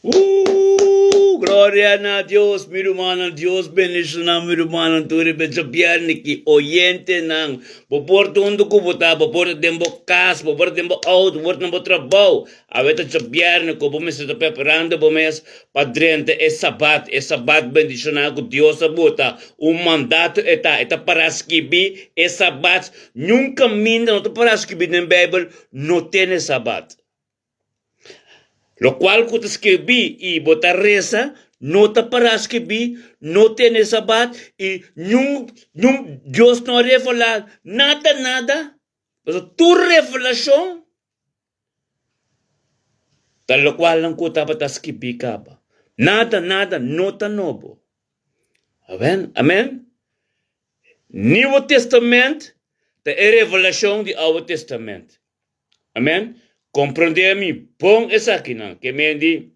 Ooh, gloria na Dios, mi rumannan, Dios bendiciona mi rumannan tur riba e djabièrnè ki oyentenan. Bo por ta unda ku bo ta, bo por ta den bo kas, bo por ta den bo outo, bo por ta na bo trabou. Awe ta djabièrnè ku bo mester ta preparando bo mes pa drenta e sabat, e sabat bendiciona ku Dios a bota. Un mandato e ta, e ta para skibi e sabat. Niun kaminda no ta para skibi den Beibel, no tene sabat. Lokual ku ta skirbí i bo ta resa no ta pará skirbí, no tene sabat i niun niun Dios no a revelá nada nada. Pasobra tur revelashon ta lokualnan ku tabata skirbí kaba. Nada nada no ta nobo. Amen amen. Nieuwe Testament ta e revelashon di Oude Testament. Amen. Komprondé mi bon esakinan, ke men di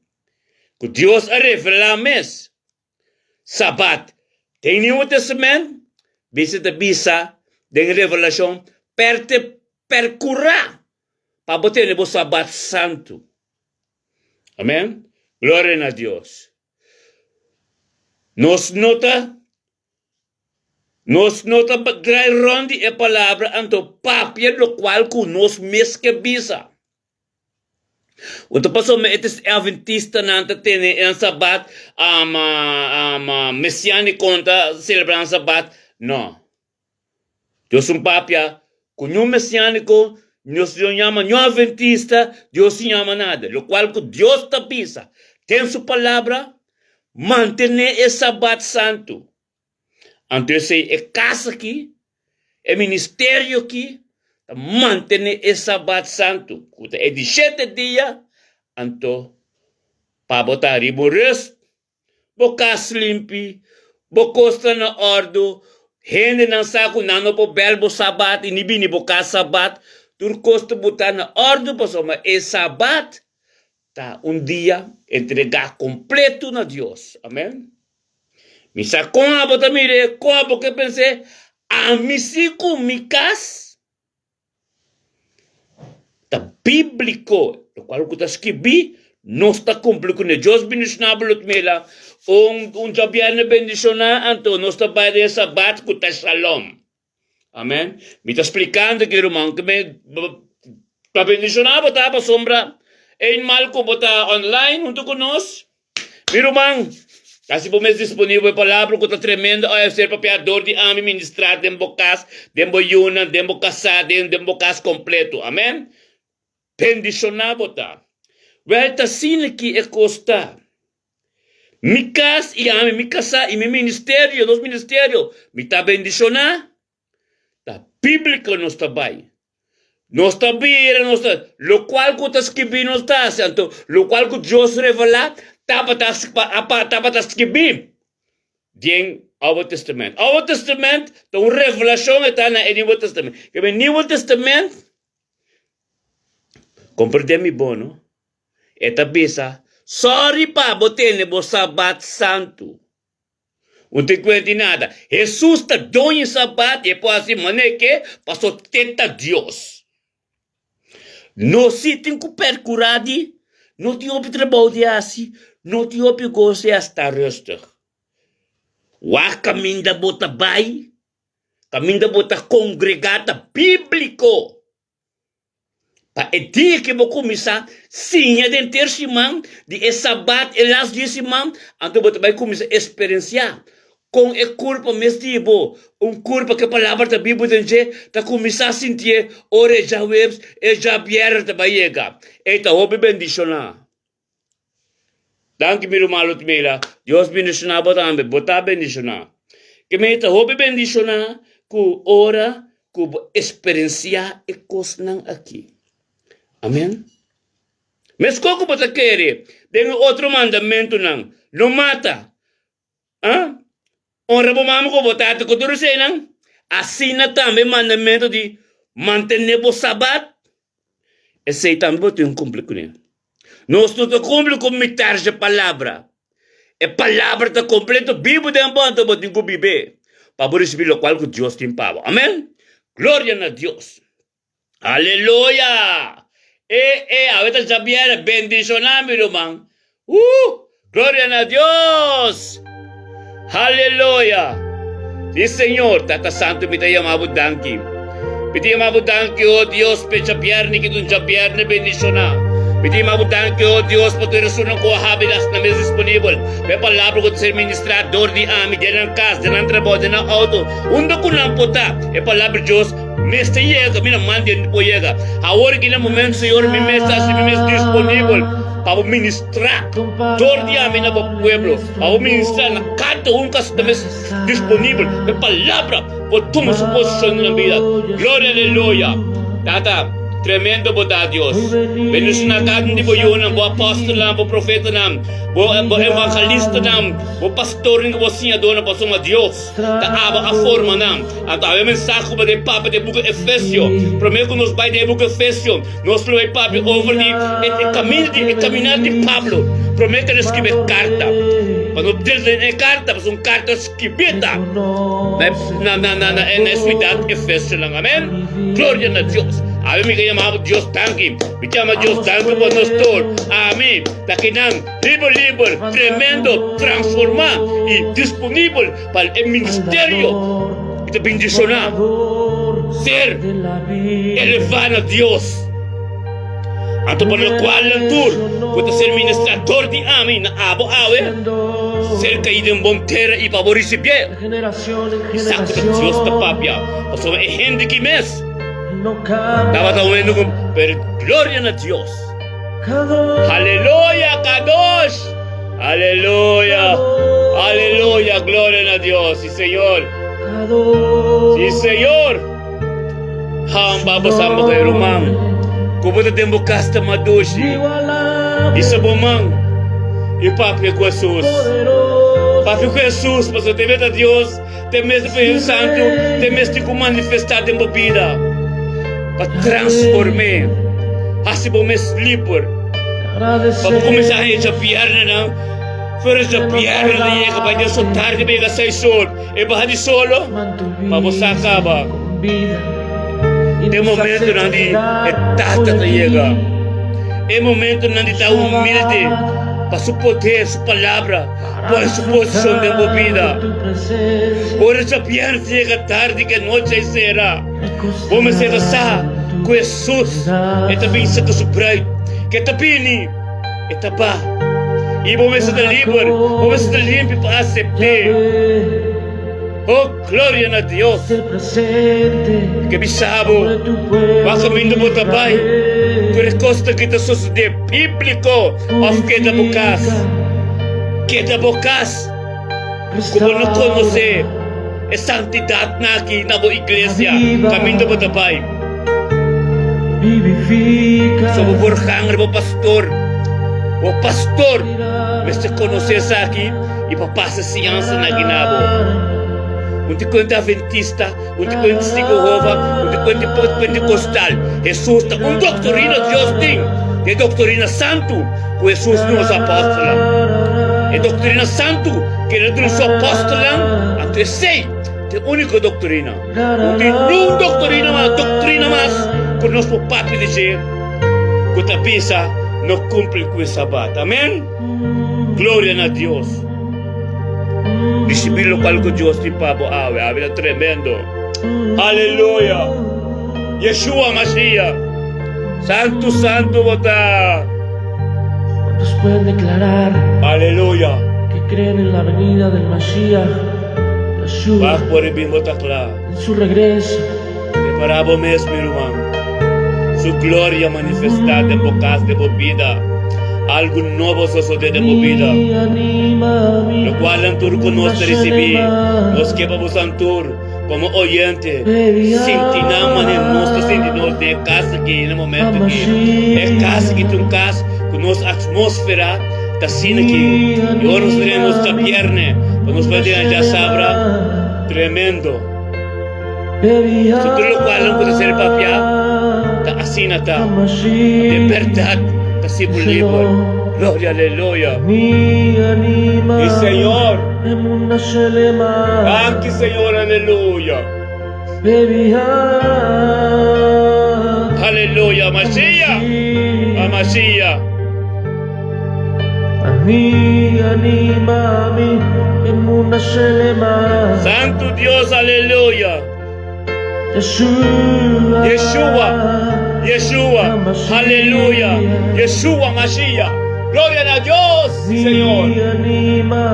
ku Dios a revelá mes Sabat den Nieuwe Testament, bisa ta bisa den Revelashon, perte perkurá pa bo tene bo Sabat santu. Amen. Gloria na Dios. Nos no ta Nos no ta drai rond di e palabra anto papia locual cu nos mes ke bisa. Un ta pasobra e adventistanan ta tene nan sabat, mesianiconan ta celebra nan sabat. No. Dios un papia cu niun mesianico, Dios no yama niun adventista, Dios sin yama nada. Locual cu Dios ta bisa den su palabra, mantene e sabat santo. Anto esei e kas aki, e ministerio aki, ta mantené e Sabat santu, ku ta e di shete dia, anto pa bo ta riba un rùst, bo kas limpi, bo kos ta na òrdu, hendenan sa ku nan no por bèl bo Sabat i ni bini bo kas Sabat, tur kos ta botá na òrdu pasobra e Sabat ta un dia entregá kompletu na Dios. Amèn. Mi sa kon abo ta mir'é, kon abo ke pens'é, ami si ku mi kas ta bíbliko, lokual ku ta skibí, nos ta kumpli kuné. Dios bendishoná bo Ludmila, un un djabièrnè bendishoná, anto nos ta bai den e sabat ku ta shalom. Amen. Mi ta splikando ki ruman ku mi ta bendishoná bo ta pasobra eenmaal ku bo ta online huntu ku nos. Mi ruman, hasi bo mes disponibel pa e palabra ku ta tremendo a ser papiá dor di ami ministrá den bo kas, den bo yunan, den bo kasá, den den bo kas kompleto. Amen. Bendishoná bo ta. Wèl ta asina ki e kos ta. Mi kas i ami, mi kasá i mi ministerio, nos ministerio, mi ta bendishoná. Ta bíbliko nos ta bai. Nos ta bira, nos ta, lokual ku ta skibí nos ta hasi, anto lokual ku Dios revelá tabata tabata skibí den Oude Testament. Oude Testament ta un revelashon e ta na e Nieuwe Testament. Kebe Nieuwe Testament, komprendé mi bon no, E ta bisa, Sòri pa bo tene bo Sabat santu. Un tin kuenta di nada. Hesus ta doño Sabat i e por hasi manera ke paso te ta Dios. Nos si tin ku perkurá di no tin hopi trabou di hasi, no tin hopi kos di hasi, ta rustig. Wak kaminda bo ta bai, kaminda bo ta kongregá ta bíbliko. Pa e dia ke bo kuminsá siña den ter siman di e Sabat, e las di e siman, anto bo ta bai kuminsá eksperensiá kon e kurpa mes di bo, un kurpa ku e Palabra ta bibu den dje, ta kuminsá sintié ora e djaweps, e djabièrnè ta bai yega. E ta hopi bendishoná. Danki mi ruman Ludmila. Dios bendishoná bo tambe. Bo ta bendishoná. Ke mi ta hopi bendishoná ku ora ku bo eksperensiá e kosnan aki. Amen. Meskos ku bo ta kere den e otro mandamentunan, no mata, a honra bo mama ku bo tata ku tur eseinan, asina tambe e mandamentu di mantené bo sabat, esei tambe bo tin ku kumpli kuné. Nos no ta kumpli ku mitar dje palabra. E palabra ta kompleto bibu den bo, anto bo tin ku bib'é pa bo risibí lokual ku Dios tin pa bo. Amèn. Gloria na Dios. Aleluya! E, e, awe ta djabièrnè. Bendishoná mi ruman. Uh! Gloria na Dios! Haleluya! Sí, Señor, Tata Santo, mi ta yama bo danki. Mi ta yama bo danki, oh Dios, p'e djabièrnè ki ta un djabièrnè bendishoná. Mi ta yama bo danki, oh Dios, pa tur esunnan ku a habi las na mes disponibel pa e palabra ku ta ser ministrá dor di ami den nan kas, den nan trabou, den nan outo, unda ku nan por ta. E palabra di Dios mester yega, mi na manda hende por yega. Awor aki na momento, Señor, mi mes ta hasi mi mes disponibel pa bo ministrá dor di ami na bo pueblo, pa bo ministrá na kada un ku a sta mes disponibel pa e palabra por tuma su posishon den nan bida. Gloria, aleluya! Tata, tremendo bo ta, Dios. Bendishoná kada un di bo yunan, bo apòstelnan, bo profetanan, bo evangelistanan, bo pastornan i bo siñadónan, pasobra Dios ta aba a forma nan. Anto awe mensahe ku bo ta papia den buki Efesio. Promé ku nos bai den e buki Efesio, nos lo bai papia over di e kaminda di e kaminar di Pablo promé ku el a skibi e karta. Pa no drenta den e karta, pasobra un karta skibita na na na na e siudat Efesionan. Amen. Gloria na Dios. Awe mi ka yama bo Dios danki. Mi ta yama Dios danki pa nos tur. Ami ta kinan liber liber, tremendo, transforma i disponibel pa e ministerio i ta bendiciona ser eleva na Dios. Anto pa locual nan tur cu ta ser ministrador di ami na abo awe, ser caí den bon tera i pa bo ricibié. Sa cu ta Dios ta papia, pasobra e hende ki mes tabata wendo cu, pero gloria na Dios. Aleluya, Kadosh! Aleluya, aleluya, gloria na Dios. Si Señor, si Señor. Hamba bo samba ku e ruman ku bo ta den bo kas ta madushi. Isa bo man i papia ku Hesus. Papia ku Hesus pasobra te mester Dios, te mester Spiritu Santu, te mester ku manifestá den bo bida pa transform'é, hasi bo mes liber pa bo kuminsá haña djabièrnènan. Pero djabièrnè ta yega bai den so tardi pa yega seis or. E baha di solo pa bo sa kaba. E momentonan di e Tata ta yega. E momentonan di ta humilde pa su poder, su palabra pone su posishon den bo bida. Ora djabièrnè ta yega tardi ku e nochi a sera, bo mester ta sa ku Hesus e ta bin saka su bruid, ku e ta bini. E ta ba. I bo mester ta liber, bo mester ta limpi pa asept'é. Oh, gloria na Dios! Ke bisa bo, wak kaminda bo ta bai, tur e kosnan ki ta sosodé bíbliko òf keda bo kas. Keda bo kas ku bo no konosé e santidatnan aki na bo iglesia kaminda bo ta bai. So bo por hanger bo pastor. Bo pastor mester conoce esaki y pa pasa siñansa na gina bo. Un ti cuenta adventista, un ti cuenta testigo Jehova, un ti cuenta pentecostal. Jesus ta un doctorina Dios tin, e doctorina santu cu Jesus duna su apóstolnan. E doctorina santu cu el a duna su apóstolnan, anto esey ta e único doctorina. No tin niun doktorina mas, doktrina mas ku nos por papia di dje ku ta bisa no kumpli ku e Sabat. Amen? Gloria na Dios. Risibí lokual ku Dios tin pa bo awe. Awe ta tremendo. Aleluya. Yeshua Mashiach. Santu, santu bo ta. ¿Cuántos pueden declarar Aleluya. que creen en la venida del Mashiach, Yeshua, Wak por e bin bo ta kla. en su regreso? Prepará bo mes, mi ruman. Su gloria manifestá den bo kas, den bo bida. Algu nobo sosodé den bo bida. Lokual nan tur ku nos ta risibí, nos ke pa bosan tur. Komo oyente, sinti nan manera nos ta sinti nos den e kas aki na e momento aki. E kas aki ta un kas ku nos atmósfera ta asina aki. I ora nos ta den nos djabièrnè pa nos bai den e djasabra, tremendo. So tur lokual nan ku ta ser papiá ta asina ta. De bèrdat ta sibu liber. Gloria, aleluya. Mi Señor. Danki Señor aleluya. Aleluya Mashiach Mashiach. Santu Dios aleluya. Yeshua Yeshua aleluya Yeshua Mashiach gloria na Dios Señor.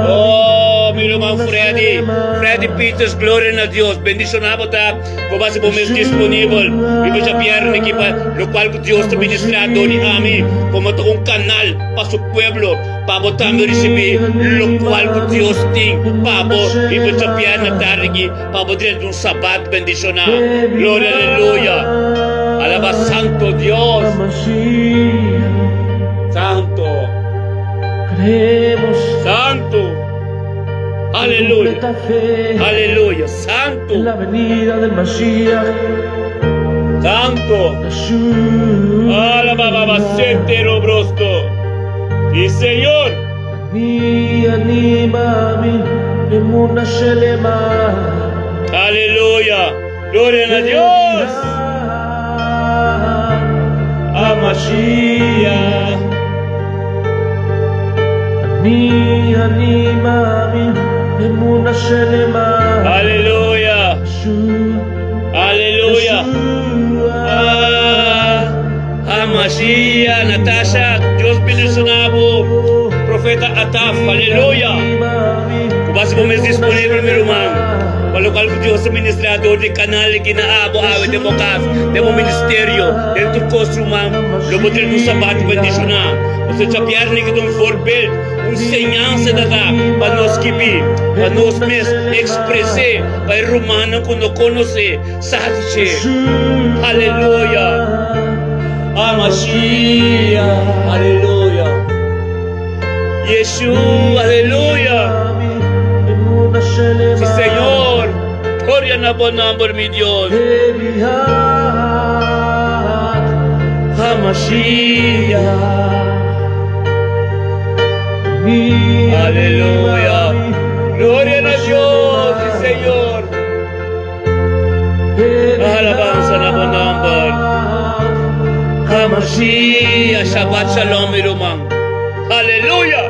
Oh mi ruman Freddy Freddy Peters gloria na Dios bendiciona bo ta bo base bo mes disponibel riba djabièrnè aki pa locual cu Dios ta ministra dor di ami como ta un canal pa su pueblo. Pa bo tambe risibí lokual ku Dios tin pa bo riba djabièrnè tardi aki, pa bo drenta un Sabat bendishoná. Gloria aleluya! Alabá Santo Dios! Santo! Santo! Aleluya! Aleluya! Santo! Santo! Alabá baba sete robrosto! Y Señor. Aleluya. Gloria na Dios. A Mashiach. Aleluya. Aleluya. Ah. Hamashiach, Natasha, Dios bendiciona bo, Profeta Ataf, aleluya. Ku base bo mes disponibel mi ruman, pa lokual ku Dios ta ministra dor di kanal aki na abo awe den bo kas, den bo ministerio, den tur kos ruman, lo bo tene un sabat bendiciona. Pasobra djabièrnè ki ta un voorbeeld, un señansa ta ta pa nos skibi, pa nos mes ekspres'é pa e rumannan ku no konosé. Sa dice, Aleluya, Hamashiach, aleluya, Yeshua, aleluya. Si Señor, gloria na bo nomber, mi Dios. Hamashiach, aleluya, gloria na Dios, si Señor. Alabansa na bo nomber. Hamashiach, Shabbat Shalom, mi ruman. Aleluya.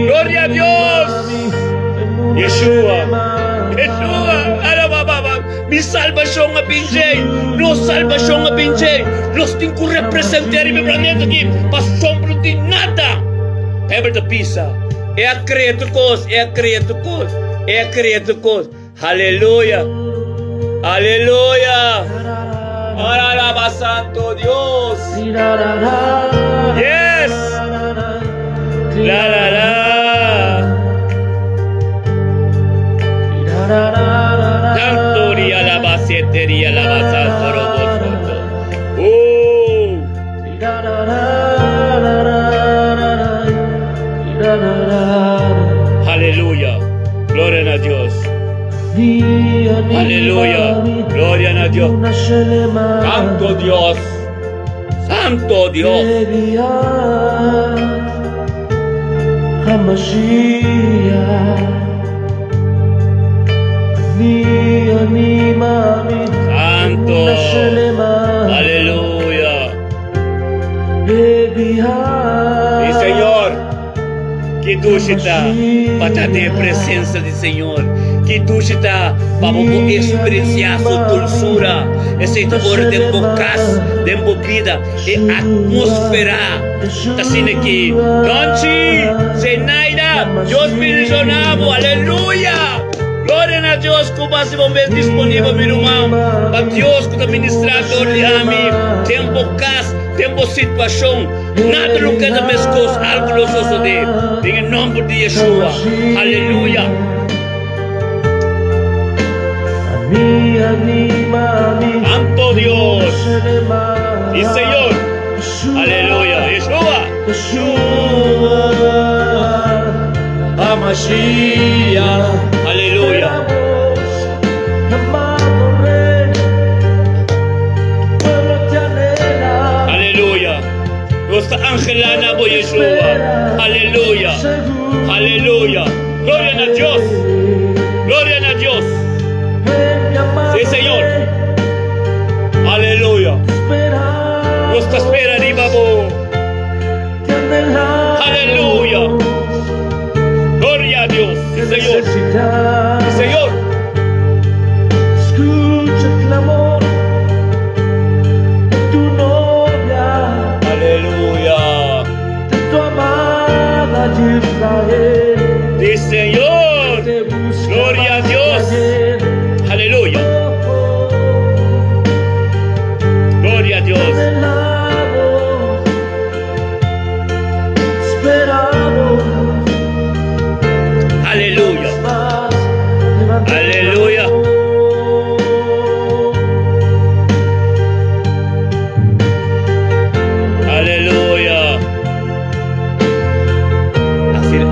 Gloria a Dios. Yeshua. Yeshua. Alaba, baba. Mi salvacion a bin djei. Nos salvacion a bin djei. Nos tin cu representa riba e planeta aki pa sombra di nada. Bijbel ta bisa, E a crea tur cos, e a crea tur cos, e a crea tur cos. Aleluya! Aleluya! Alaba Santo Dios! Yes! La la la! Santo ria alaba siete ria alaba santo robo soto. Oh! Aleluya. Gloria na Dios. Aleluya. Gloria na Dios. Santo Dios. Santo Dios. Santo. Aleluya. Sí, Señor. Ki dushi ta pa ta den e presencia di Señor. Ki dushi ta pa bo por experiencia su dulzura. Esey ta ora den bo cas, den bo bida, e atmosfera ta asina ki. Donchi, Zenaida, Dios bendiciona bo. Aleluya! Gloria na Dios cu bo haci bo mes disponibel, mi ruman, pa Dios cu ta ministra dor di ami den bo cas, den bo situacion. Nada lo keda mescos, algo lo sosode den e nomber di Yeshua. Aleluya! Santo Dios y Señor. Aleluya. Yeshua. Hamashiach. Aleluya. Aleluya. Nos ta angelá na bo, Yeshua. Aleluya. Aleluya. Gloria na Dios. Gloria na Dios. Sí, Señor. Aleluya. Nos ta spera riba bo. Aleluya. Sí, Señor. Gloria a Dios. Aleluya. Gloria a Dios. Aleluya. Aleluya. Aleluya. Asina,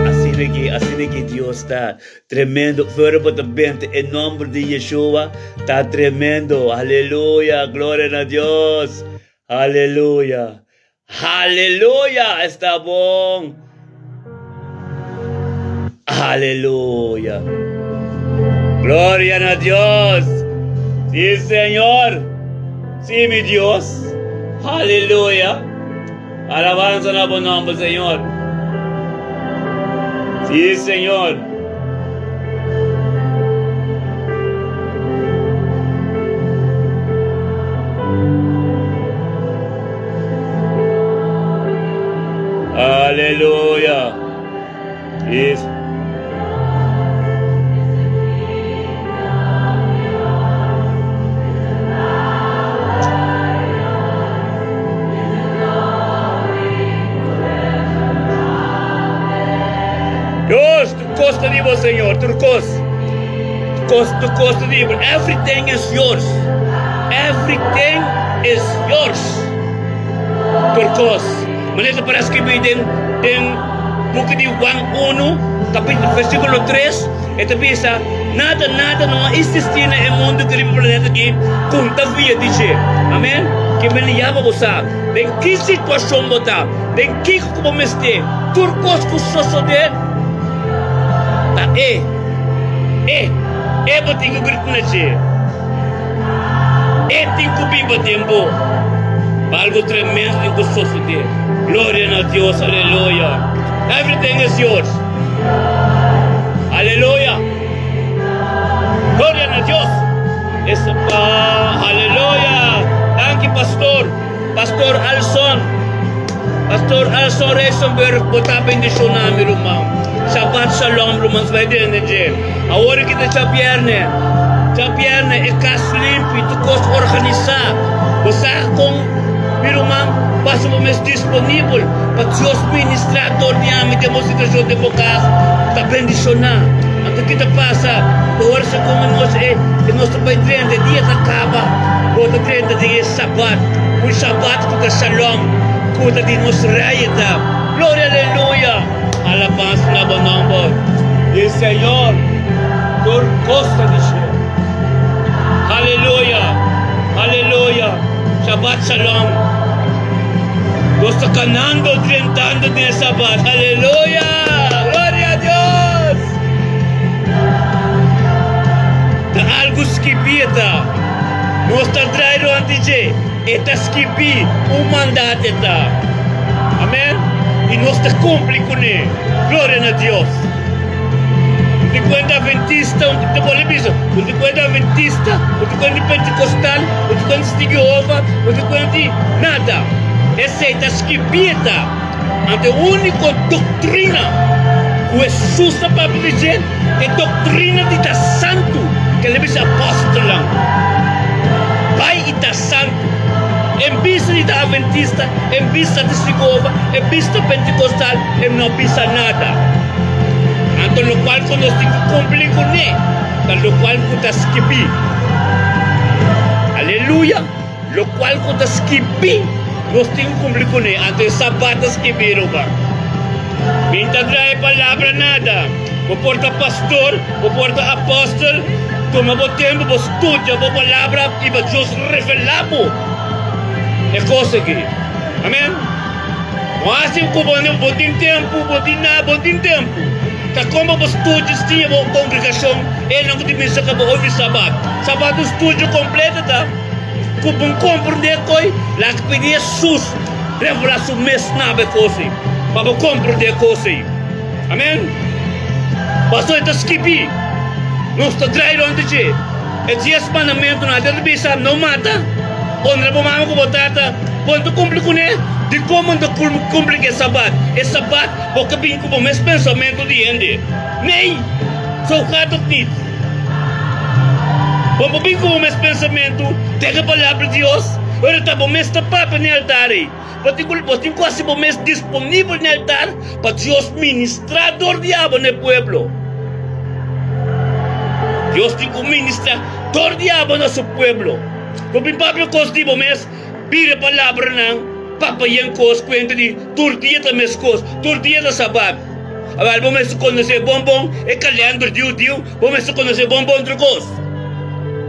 asina ki, asina ki Dios ta tremendo. Fuera bo ta bente e nomber di Yeshua ta tremendo. Aleluya. Gloria na Dios. Aleluya. Aleluya. Esta bon. Aleluya. Gloria na Dios. Sí, Señor. Sí, mi Dios. Aleluya. Alabanza na bo nomber, Señor. Sí, Señor. Aleluya. Yes. Dios, tur kos ta di bo, Señor, tur kos. Kos, tur kos ta di bo. Everything is yours. Everything is yours. Tur kos. Manera ta para skibí den den buki di Juan unu, kapítulo, versíkulo tres, e ta bisa, Nada, nada no a existí na e mundu ku riba planeta aki ku N ta via di dje. Amèn. Ke men yama bo sa den ki situashon bo ta, den kiko ku bo mester, tur kos ku sosodé ta e, e, e bo tin ku grita na dje. E tin ku biba den bo. Algo tremendo tin ku sosodé. Gloria na Dios, aleluya. Everything is yours. Aleluya. Gloria na Dios. Esa pa, aleluya. Danki pastor. Pastor Alson. Pastor Alson Reisenberg, bo ta bendiciona mi ruman. Shabbat shalom ruman, bai den den dje. Awor ki ta djabierne. Djabierne e kas limpi, tur kos organisá. Bo sa kon mi ruman pasa bo mes disponibel pa Dios ministrá dor di ami den bo situashon den bo kas ta bendishoná. Anto ki ta pasa? Ta ora sa komo nos e nos ta bai drenta, e dia ta kaba, bo ta drenta den e Sabat, un Sabat ku ta shalom, ku ta di nos Rei ta. Gloria aleluya! Alabansa na bo nomber di Señor tur cos ta di dje. Aleluya, aleluya, Shabbat Shalom. Nos ta canando, drentando den e Shabbat. Aleluya, gloria a Dios. Ta algo skibí e ta. Nos ta drai rond di dje. E ta skibí un mandat e ta. Amen. I nos ta kumpli kuné. Gloria na Dios. Un di kuenta adventista, un di bo bisa, un di kuenta adventista, un di kuenta pentekostal, un di kuenta testigo di Jehova, un di kuenta di nada. Esei ta skibí e ta. Anto e úniko doktrina ku Hesus ta papia di dje ta e doktrina di ta santu, ku el a bisa apòstelnan, Bai i ta santu. En bista di ta adventista, en bista di Sigova, en bista pentekostal, e no bisa nada. Anto lokual ku nos tin ku kumpli kuné ta lokual ku ta skibí. Aleluya! Lokual ku ta skibí, nos tin ku kumpli kuné. Anto e Sabat ta skibí, ruman. Mi ta trae palabra nada. Bo por ta pastor, bo por ta apòstel, tuma bo tempu, bo studia bo palabra i pa Dios revelá bo e kos aki. Amèn. No hasi ku bo bo tin tempu, bo tin nada, bo tin tempu. Ta kon bo studia siña bo kongregashon e nan ku tin bisa ka bo obi Sabat. Sabat un studio kompleto ta. Ku bo komprendé koi, laga pidi Hesus revelá su mes na bo e kos ei, pa bo komprendé e kos ei. Amèn. Pasobra e ta skibí, nos ta drai rònt di dje. E dies mandamentunan, e ta bisa, No mata. Honra bo mama ku bo tata. Bo no ta kumpli kuné? Dikon bo no ta kumpli ku e Sabat? E Sabat bo ka bin ku bo mes pensamentu di hende. Nee! Zo gaat het niet. Bo no bin ku bo mes pensamentu den e Palabra di Dios. Ora ta bo mes ta papia na e altar ei. Bo tin ku bo tin ku hasi bo mes disponibel na e altar pa Dios ministrá dor di abo na e pueblo. Dios tin ku ministrá dor di abo na su pueblo. Bo bin papia kos di bo mes, bira palabranan papia yen kos kuenta di tur dia ta mes kos, tur dia ta sabat. Awel bo mester konosé bon bon e kalender di hudiu, bo mester konosé bon bon tur kos.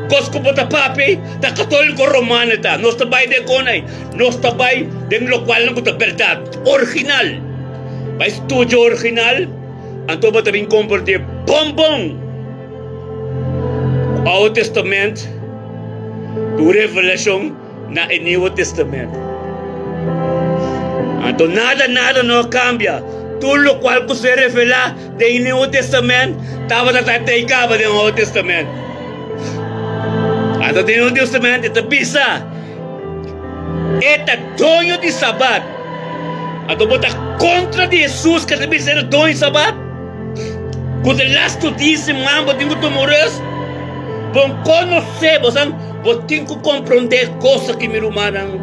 Kos ku bo ta papia ta katóliko romano ta, nos ta bai den kon ei. Nos ta bai den lokualnan ku ta bèrdat, original. Bai studia original, anto bo ta bin komprendé bon bon Oude Testament ku Revelashon na e Nieuwe Testament. Anto nada nada no a kambia. Tur lokual ku ser revelá den e Nieuwe Testament tabata ta tei kaba den Oude Testament. Anto den Nieuwe Testament e ta bisa. E ta doño di Sabat. Anto bo ta kontra di Hesus ke ta bisa e ta doño di Sabat? Ku de lastu di siman bo tin ku tuma un rest? Bo konosé, bo sa, bo tin ku komprondé kos aki, mi rumannan.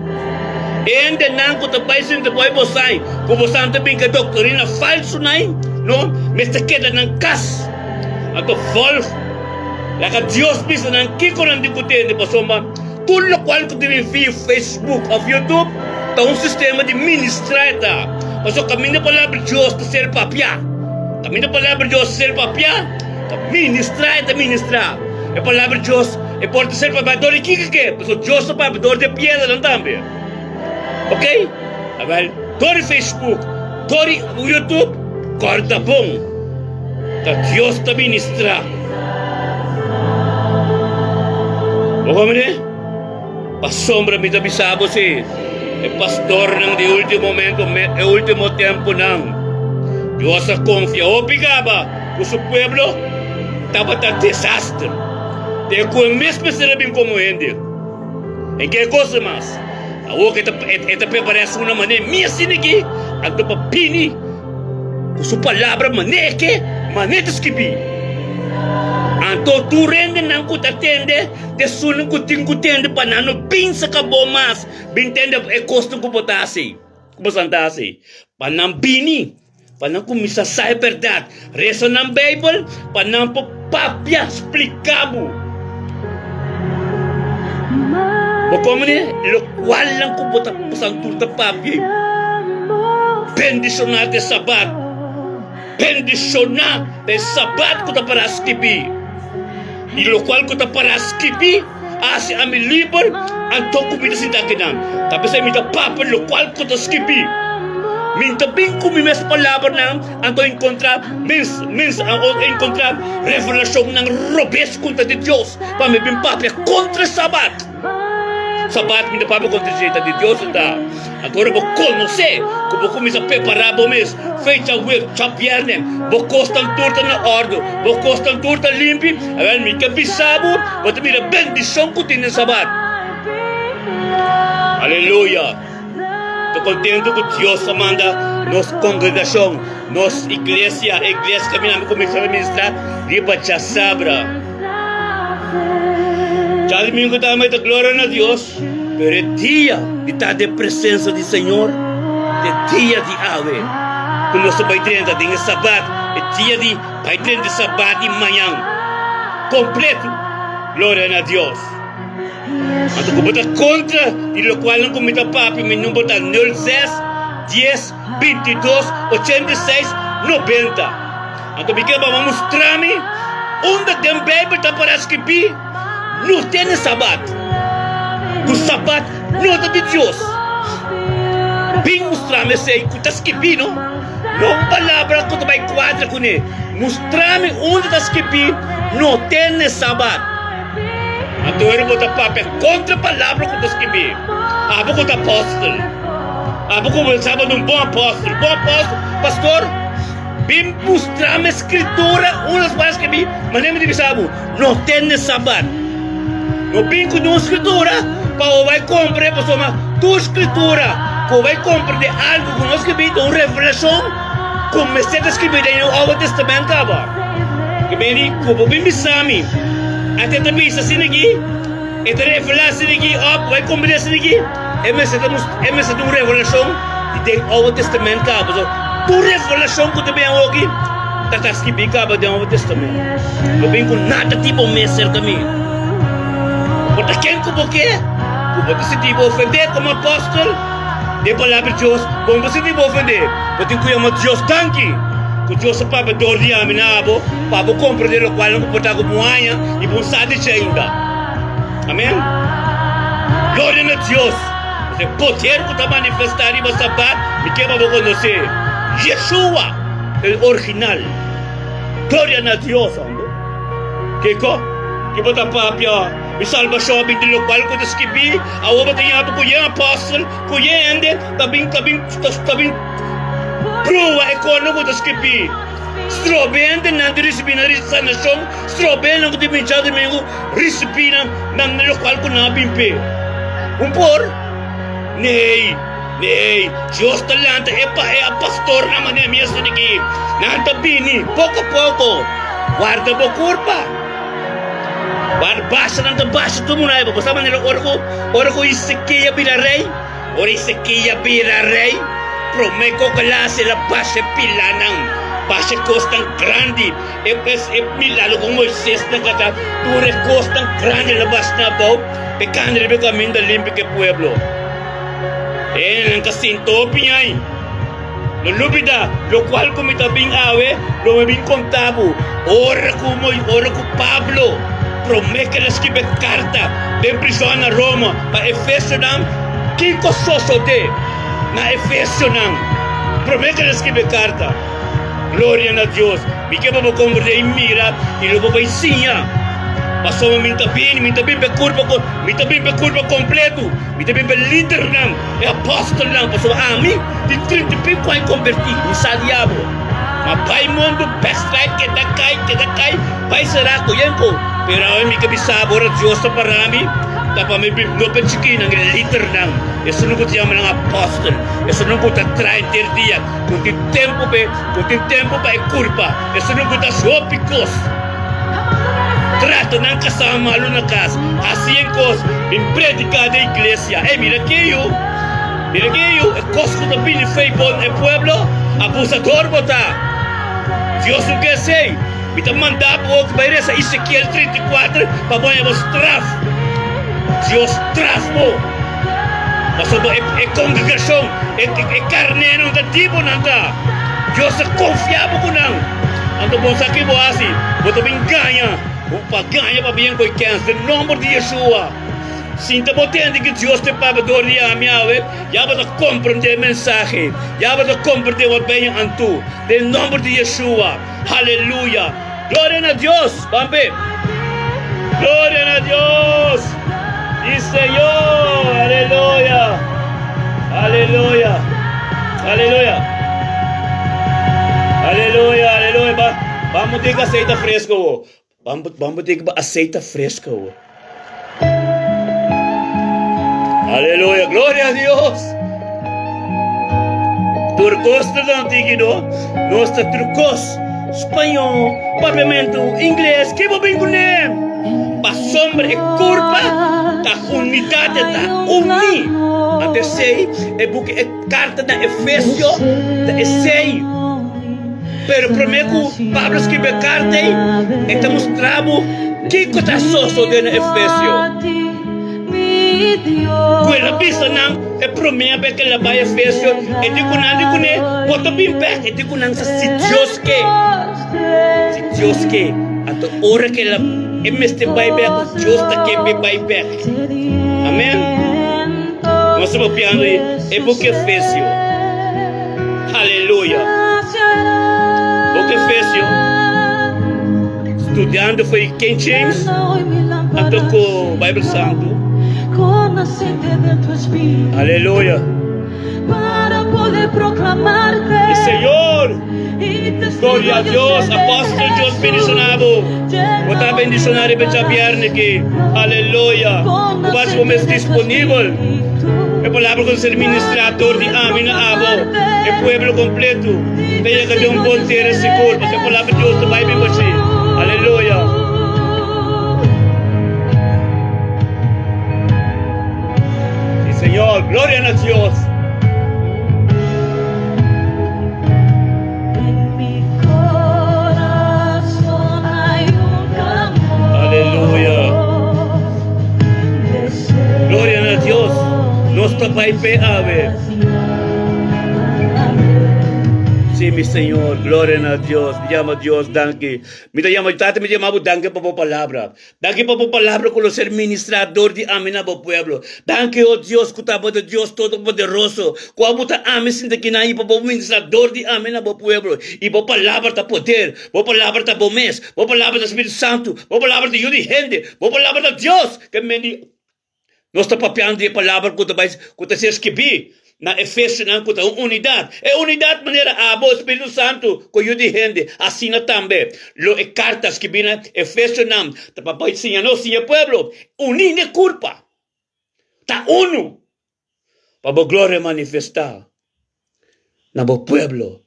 E hendenan ku ta bai sinta ku ai bo sai, ku bo san ta bin ku e doktrina falsu nai, no, mester keda nan kas. Anto vòlg, laga Dios bisa nan kiko nan tin ku tende, pasobra. Tur lokual ku tin via Facebook òf YouTube ta un sistema di ministrá e ta. Pasobra kaminda palabra di Dios ta ser papiá, kaminda palabra di Dios ta ser papiá, ta ministrá e ta ministrá. E palabra di Dios e por ta ser papiá dor di kiko ke? Pasobra Dios ta papia dor di e piedranan tambe. Ok? Awèl, dor di Facebook, dor di YouTube, kòrda bon. Ta Dios ta ministrá. Bo komprendé? Pasobra mi ta bisa bo si, e pastornan di último momento, e último tempunan, Dios a konfia hopi kaba ku su pueblo, tabata desaster. Te ku e mes mester a bin komo hende. En ke kos mas? Awor ku e ta prepará su una manera mi asina aki, anto pa bini. Ku su palabra manera ke manera ta skibí. Anto tur hendenan ku ta tende ta esunnan ku tin ku tende pa nan no bin saka bo mas bin tende e kosnan ku bo ta hasi, ku bosan ta hasi. Pa nan bini, pa nan kuminsá sa e bèrdat, resa nan Beibel pa nan por papia splika bo. Bo komprende lokualnan ku bo ta bosan tur ta papia? Bendishoná ta e Sabat, bendishoná ta e Sabat ku ta pará skibí, i lokual ku ta pará skibí a hasi ami liber, anto ku mi ta sinta akinan. Ta p'esei mi ta papia lokual ku ta skibí. Mi ta bin ku mi mes palabranan, anto enkontrá mes mes enkontrá revelashonnan robes kontra di Dios, pa mi bin papia kontra e Sabat. Sabat mi ta papia kontra dje, ta di Dios e ta. Anto ora bo konosé ku bo kuminsá prepará bo mes, fecha web djabièrnè, bo kosnan tur ta na òrdu, bo kosnan tur ta limpi, awèl mi ke bisa bo, bo ta mira bendishon ku tin den Sabat. Aleluya! Ta kontentu ku Dios a manda nos kongregashon, nos iglesia, e iglesia kaminda mi kuminsá ministrá riba djasabra. Djadumingu tambe ta gloria na Dios. Pero e dia di ta den presensa di Señor ta e dia di awe, ku nos ta bai drenta den e Sabat, e dia di bai drenta e Sabat di mañan kompleto. Gloria na Dios! Anto ku bo ta kontra di lokualnan ku mi ta papia, mi number ta nul ses, dies, bintidos, ochenta i seis, nobenta. Anto mi ke pa bo mustra mi unda den Beibel ta para skibí. No tene Sabat, ku Sabat no ta di Dios. Bin mustrami esei ku ta skibí, no? No un palabra ku ta bai kuadra kuné. Mustrami unda ta skibí, No tene Sabat. Anto ora bo ta papia kontra palabra ku ta skibí, abo ku ta apòstel, abo ku bo sa bo ta un bon apòstel, bon apòstel, pastor, bin mustrami e skritura unda ta skibí, manera mi ta bisa bo. No tene Sabat. No bin ku niun skritura pa bo bai komprende pasobra tur skritura ku bo bai komprende algu ku no skibí ta un revelashon ku mester ta skibí den e Oude Testament kaba. Ke ben di ku bo bin bisa mi ate ta bisa asina aki, e ta revelá asina aki òf bo bai komprende asina aki, e mester ta e mester ta un revelashon di den Oude Testament kaba. Pasobra tur revelashon ku ta bin awoki ta ta skibí kaba den Oude Testament. No bin ku nada di bo mes serka mi. Bo ta ken ku bo ke ku bo ta sinti bo ofendé komo apòstel den Palabra di Dios? Bo no ta sinti bo ofendé. Bo tin ku yama Dios danki ku Dios a papia dor di ami na abo pa bo komprendé lokual ku bo ta ku bo haña i bo no sa di dje ainda. Amèn. Gloria na Dios! E poder ku ta manifestá riba Sabat mi ke pa bo konosé. Yeshua, el original. Gloria na Dios, homber. Kiko? Ki bo ta papia? Mi salbashon a bin di lokual ku ta skibí. Awor bo ta yama ku yen apòstel, ku yen hende ta bin, ta bin, ta bin proba e kosnan ku ta skibí. Strobe hendenan di risibí nan sanashon, strobe hendenan ku tin bin djadumingu risibí nan, nan lokual ku nan a bin p'e. Un por? Nee. Ei, Dios ta lanta e pa e pastornan manera mi a sini aki. Nan ta bini poko poko. Warda bo kurpa. War basha nan ta basha tur munai bo. Bo sa manera ora ku ora ku Isekia bira rei? Ora Isekia bira rei, promé ku kila hasi el a basha e pilanan, basha e kosnan grandi, e e milagro ku Moises nan kata, tur e kosnan grandi el a basha nan abou, p'e kanda riba e kaminda limpi ku e pueblo. E nan ta sinta hopi ñai. No lubida, lokual ku mi ta bin awe, lo mi bin konta bo. Ora ku Moi, ora ku Pablo promé ku el a skibi e karta den prishon na Roma pa Efesionan, kiko sosodé na Efesionan promé ku el a skibi e karta? Gloria na Dios! Mi ke pa bo komprendé i mira i lo bo bai siña. Pasobra mi ta bini, mi ta bin pa e kurpa, mi ta bin pa e kurpa kompletu. Mi ta bin pa lidernan, e apòstelnan, pasobra ami tin trinta i piko aña kombertí, mi sa diablo. Ma bai mundu backslide, keda kai, keda kai, bai será ku yen ku. Pero awe mi ke bisa bo, ora Dios ta para mi, ta pa mi bin no pa chikinan, e lidernan, esunnan ku ta yama nan apòstel, esunnan ku ta traha henter dia, ku tin tempu p'e, ku tin tempu pa e kurpa, esunnan ku ta hasi hopi kos. Trata nan kasá malu na kas, hasi en kos, bin prediká den iglesia. Ey, mira keyu, mira keyu, e kos ku ta bini fei bon e pueblo, abusador bo ta. Dios no ke esei. Mi ta manda bo bai resa Ezekiel 34 pa bo haña bo straf. Dios straf bo. Pasobra e, e kongregashon, e, e karnénan ta di bo nan ta. Dios ta konfia bo ku nan. Anto bo sa ki bo hasi? Bo ta bin gaña. Bo pa gaña pa bien koe kens den nomber di Yeshua. Sinta bo tende ki Dios ta papia dor di ami awe, ya bo ta komprende e mensahe. Ya bo ta komprende wat ben antu. Den nomber di Yeshua. Haleluya. Gloria na Dios. Bampe. Gloria na Dios. Y Señor. Aleluya. Aleluya. Aleluya. Aleluya, aleluya. Ba, vamos ter aceite fresco. Wo. Vamos, vamos ter aceite fresco. Wo. Aleluya, gloria a Dios. Turcos ta dan tiki no. Nos ta turcos, spañol, papiamento, ingles, ke bo bin kuné? Pasobra e kurpa ta unidat, e ta uní. Anto esei e buki e karta na Efesio ta esei. Pero promé ku Pablo skibi e karta ei, e ta mustra bo kiko ta sosodé na Efesio. Ku el a bisa nan e promé bes ku el a bai Efesio, e di ku nan di kuné, Bo ta bin bèk. E di ku nan sa si Dios ke, si Dios ke. Anto ora ku el a e mester bai bèk, Dios ta ke p'e bai bèk. Amèn. Nos ta papiando di e buki Efesio. Aleluya! Book Efesio, studiando foi King James, anto ku Bible Santu. Aleluya! E Señor! Gloria a Dios, Apostel Dios bendiciona bo. Bo ta bendiciona riba djabierne aki. Aleluya. Bo basi bo mes disponibel. E palabra ku ta ser ministrá dor di ami na abo, e pueblo kompleto, ta yega den un bon tera sigur, pasobra e palabra di Dios ta bai bin bashí. Aleluya. Sí, Señor. Gloria na Dios. Aleluya. Gloria na Dios. Nos ta bai pe awe. Sí, mi Señor. Gloria na Dios. Mi llama Dios, danki. Mi ta llama, Tata, mi ta llama bo danki pa bo palabra. Danki pa bo palabra ku lo ser ministrá dor di ami na bo pueblo. Danki, o Dios, ku ta bo ta Dios Todopoderoso, ku abo ta ami sinta kinan i pa bo ministrá dor di ami na bo pueblo. I bo palabra ta poder, bo palabra ta bo mes, bo palabra ta Spiritu Santu, bo palabra ta Yu di hende, bo palabra ta Dios. Ke men di Nos ta papiando di e palabra ku ta bai ku ta ser skibí na Efesionan ku ta un unidat. E unidat manera abo, Spiritu Santu, ku yu di hende, asina tambe lo e karta skibí na Efesionan ta pa bai siña nos, siña e pueblo, uní n'e kurpa, ta unu, pa bo gloria manifestá na bo pueblo.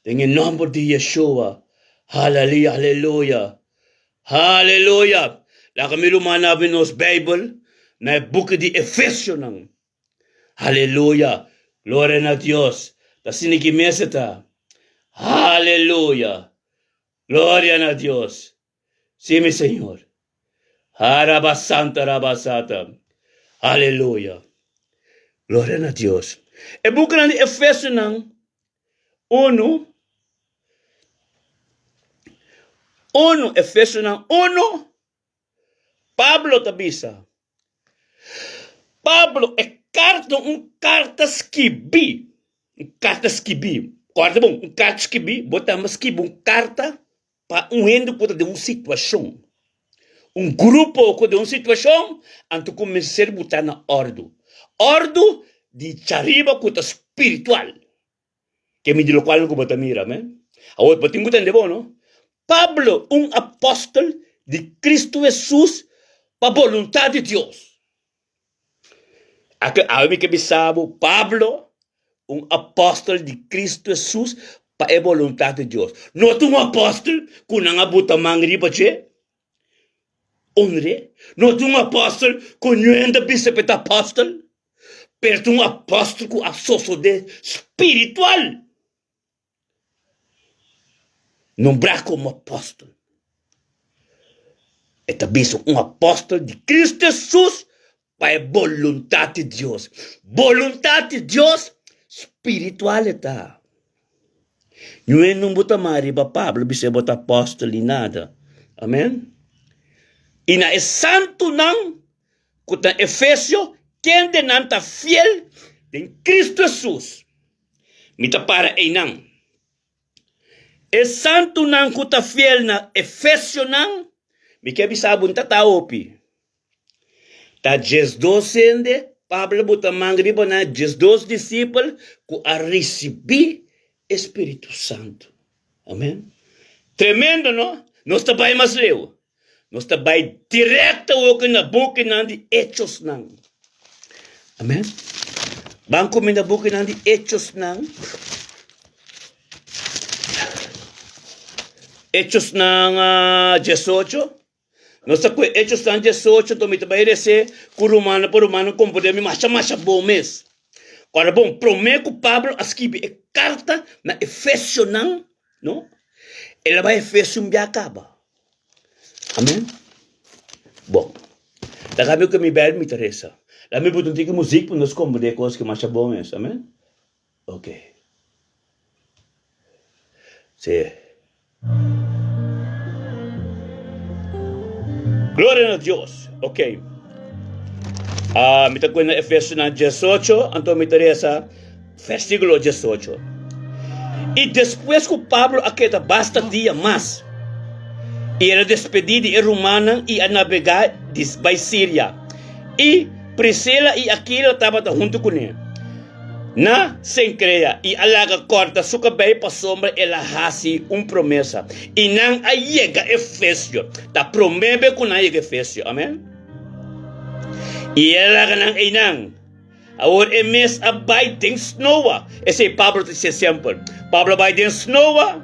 Den e nòmber di Yeshua. Haleluya, haleluya, haleluya. Laga mi rumannan abri nos Beibel na e buki di Efesionan. Haleluya, gloria na Dios. Ta asina ki mester ta. Haleluya, gloria na Dios. Sí, mi Señor. Harabasanta rabasata. Aleluya. Gloria na Dios. E bukinan di Efesionan unu, unu, Efesionan unu, Pablo ta bisa, Pablo, e karta un karta skibí, un karta skibí, kòrda bon, un karta skibí, bo tambe skibi un karta pa un hende ku ta den un situashon, un grupo ku den un situashon, anto ku mester butá na òrdu, òrdu di djariba ku ta spiritual, ke mi di lokual ku bo ta mira, amen. Awor bo tin ku tende bon, no? Pablo, un apòstel di Kristu Hesus pa boluntat di Dios. Ake awe mi ke bisa bo, Pablo, un apòstel di Kristu Hesus pa e boluntat di Dios. No ta un apòstel ku nan a buta man riba dje, onr'é. No ta un apòstel ku niun ta bisa ku e ta apòstel, pero ta un apòstel ku a sosodé spiritual. Nombrá komo apòstel. E ta bisa un apòstel di Kristu Hesus pa e boluntat di Dios. Boluntat di Dios spiritual e ta. Ñu'e no bo ta mara riba Pablo bisa e bo ta apòstel ni nada. Amen. I na e santunan ku ta na Efesio, kendenan ta fiel den Kristu Hesus. Mi ta para einan. E santunan ku ta fiel na Efesionan, mi ke bisa bo, N ta ta hopi. Ta 12 hende, Pablo bo ta manga riba nan 12 disipel ku a risibí e Spiritu Santu. Amen. Tremendo, no? Nos ta bai mas leu. Nos ta bai direkto awor na bukinan di Hechosnan. Amen. Ban kuminda bukinan di Hechosnan. Hechosnan ah, 18. Nos ta kue Hechosnan 18, anto mi ta bai resé ku rumannan pa rumannan komprendé mi masha masha bon mes. Ora bon, promé ku Pablo a skibi e karta na Efesionan, no? El a bai Efesio un bia kaba. Amen. Bon. Laga mi ku mi Bijbel mi ta resa. Laga mi buta un tiki muzik pa nos komprendé kos ki masha bon es. Amen. Ok. Sí. Gloria na Dios. Ok. Ah, mi ta kuenda Efesionan 18, anto mi ta resa versíkulo 18. I despues ku Pablo a keda basta dia mas, i el a despedí di e rumannan i a nabegá di bai Siria. I Prisila i Akila tabata huntu kuné. Na Senkrea i a laga kòrta su kabei pasobra el a hasi un promesa. I nan a yega Efesio. Ta promé be ku nan a yega Efesio. Amen. I el a laga nan einan. Awor e mes a bai den snoa. Esei Pablo ta dise semper. Pablo a bai den snoa.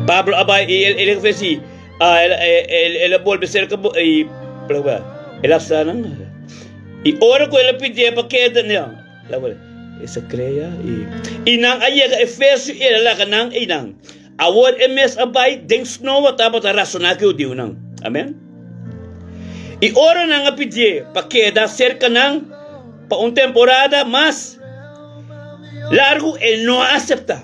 Pablo a bai i el el a el el el a bolbe serka i el a sa nan. I ora ku el a pidié pa keda, no, e sa krea i i nan a yega Efesio i el a laga nan einan. Awor e mes a bai den snoa tabata rasoná ku e hudiunan. Amen. I ora nan a pidié pa keda serka nan pa un temporada mas largu, e no a aseptá.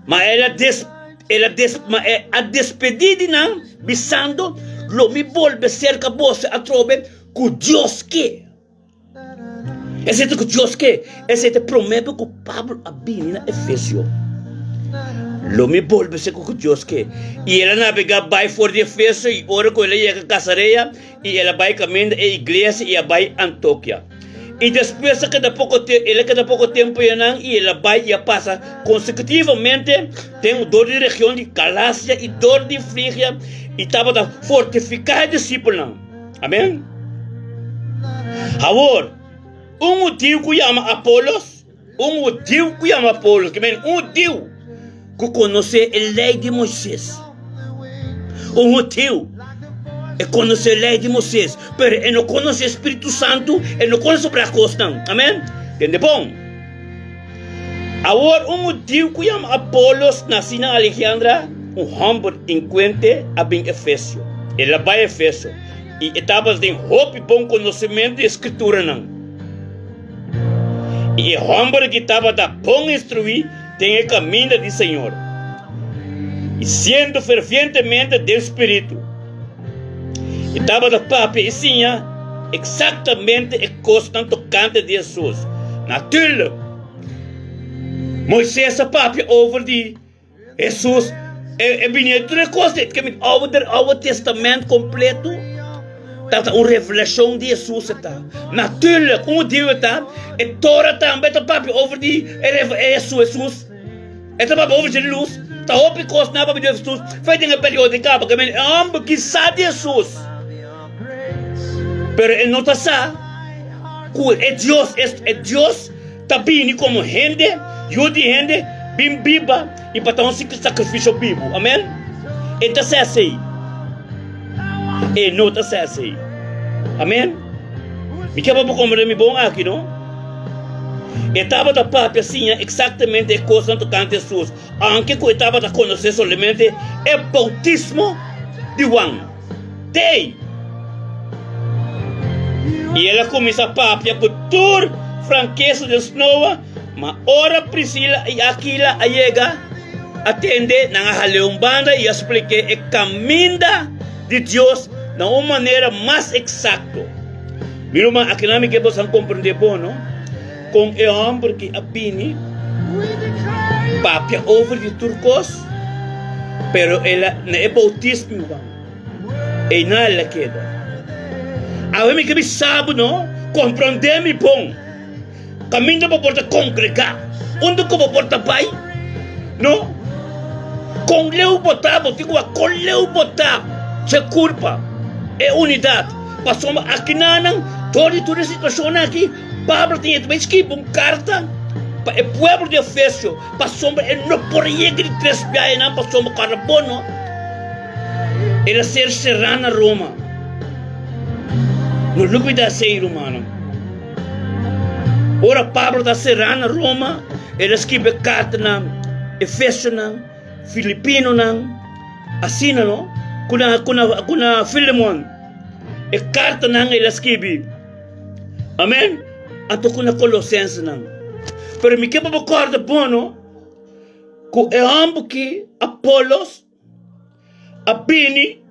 Ma el a des, el a des, ma e a despedí di nan, bisando, Lo mi bolbe serka boso atrobe ku Dios ke. Esei ta ku Dios ke. Esei ta e promé be ku Pablo a bini na Efesio. Lo mi bolbe serka ku Dios ke. I el a nabegá bai for di Efesio i ora ku el a yega Kasarea i el a bai kaminda e iglesia i a bai Antokia. I despues a keda poko te, el a keda poko tempu einan i el a bai i a pasa konsekutivamente den dor di region di Galasia i dor di Frigia i tabata fortifiká e disipelnan. Amen. Awor, un hudiu ku yama Apolos, un hudiu ku yama Apolos, ke men un hudiu ku konosé e lei di Moisés. Un hudiu e konosé e lei di Moisés, pero e no konosé e Spiritu Santu, e no konosé sobra kosnan. Amen. Tende bon. Awor, un hudiu ku yama Apolos, nasí na Alejandra, un hòmber inkuente, a bin Efesio. El a bai Efeso, i e tabatin hopi bon konosementu di e Skrituranan. I e hòmber aki tabata bon instruí den e kaminda di Señor, i siendo fervientemente den spiritu, e tabata papia i siña eksaktamente e kosnan tokante di Hesus. Naturlik, Moises a papia over di Hesus, e bini e tur e kos ei, ke Oude Testament kompleto ta ta un revelashon di Hesus e ta. Naturlik, un hudiu e ta, e Tora tambe ta papia over di e Hesus. E ta papia over di lus. Ta hopi kos nan a papia di Hesus. Fei den e periodo di kaba ke men e hòmber ki sa di Hesus, pero e no ta sa ku e Dios, e Dios ta bini komo hende, yu di hende, bin biba i pa ta un sakrifisio bibu. Amen. E ta sa esei. E no ta sa esei. Amen. Mi ke pa bo komprende mi bon aki, no? E tabata papia siña eksaktamente e kosnan tokante Hesus, aunke ku e tabata konosé solamente e boutismo di Juan. Tei! I el a kuminsá papia ku tur frankesa den snoa, ma ora Prisila i Akila a yega, a tende nan a hal'é un banda i a splik'é e kaminda di Dios na un manera mas eksakto. Mi ruman, akinan mi ke boso a komprendé bon, no? Kon e hòmber ki a bini papia over di tur kos, pero el a na e boutismo Juan, einan el a keda. Awe mi ke bisa bo, no? Komprendé mi bon. Kaminda bo por ta kongregá, unda ku bo por ta bai, no? Kon leu bo ta, bo tin ku wak kon leu bo ta dje kurpa, e unidat. Pasobra akinanan, dor di tur e situashonnan aki, Pablo tin e ta bai skibi un karta pa e pueblo di Efesio, pasobra e no por a yega di tres biahenan, pasobra kòrda bon no, el a ser será na Roma. No lubidá esei, rumannan. Ora Pablo ta será na Roma, el a skibi e karta na Efesionan, Filipinonan, asina no, ku na ku na ku na Filemon. E kartanan el a skibi. Amen. Anto ku na Kolosensenan. Pero mi ke pa bo kòrda bon no, ku e hòmber ki Apolos a bini.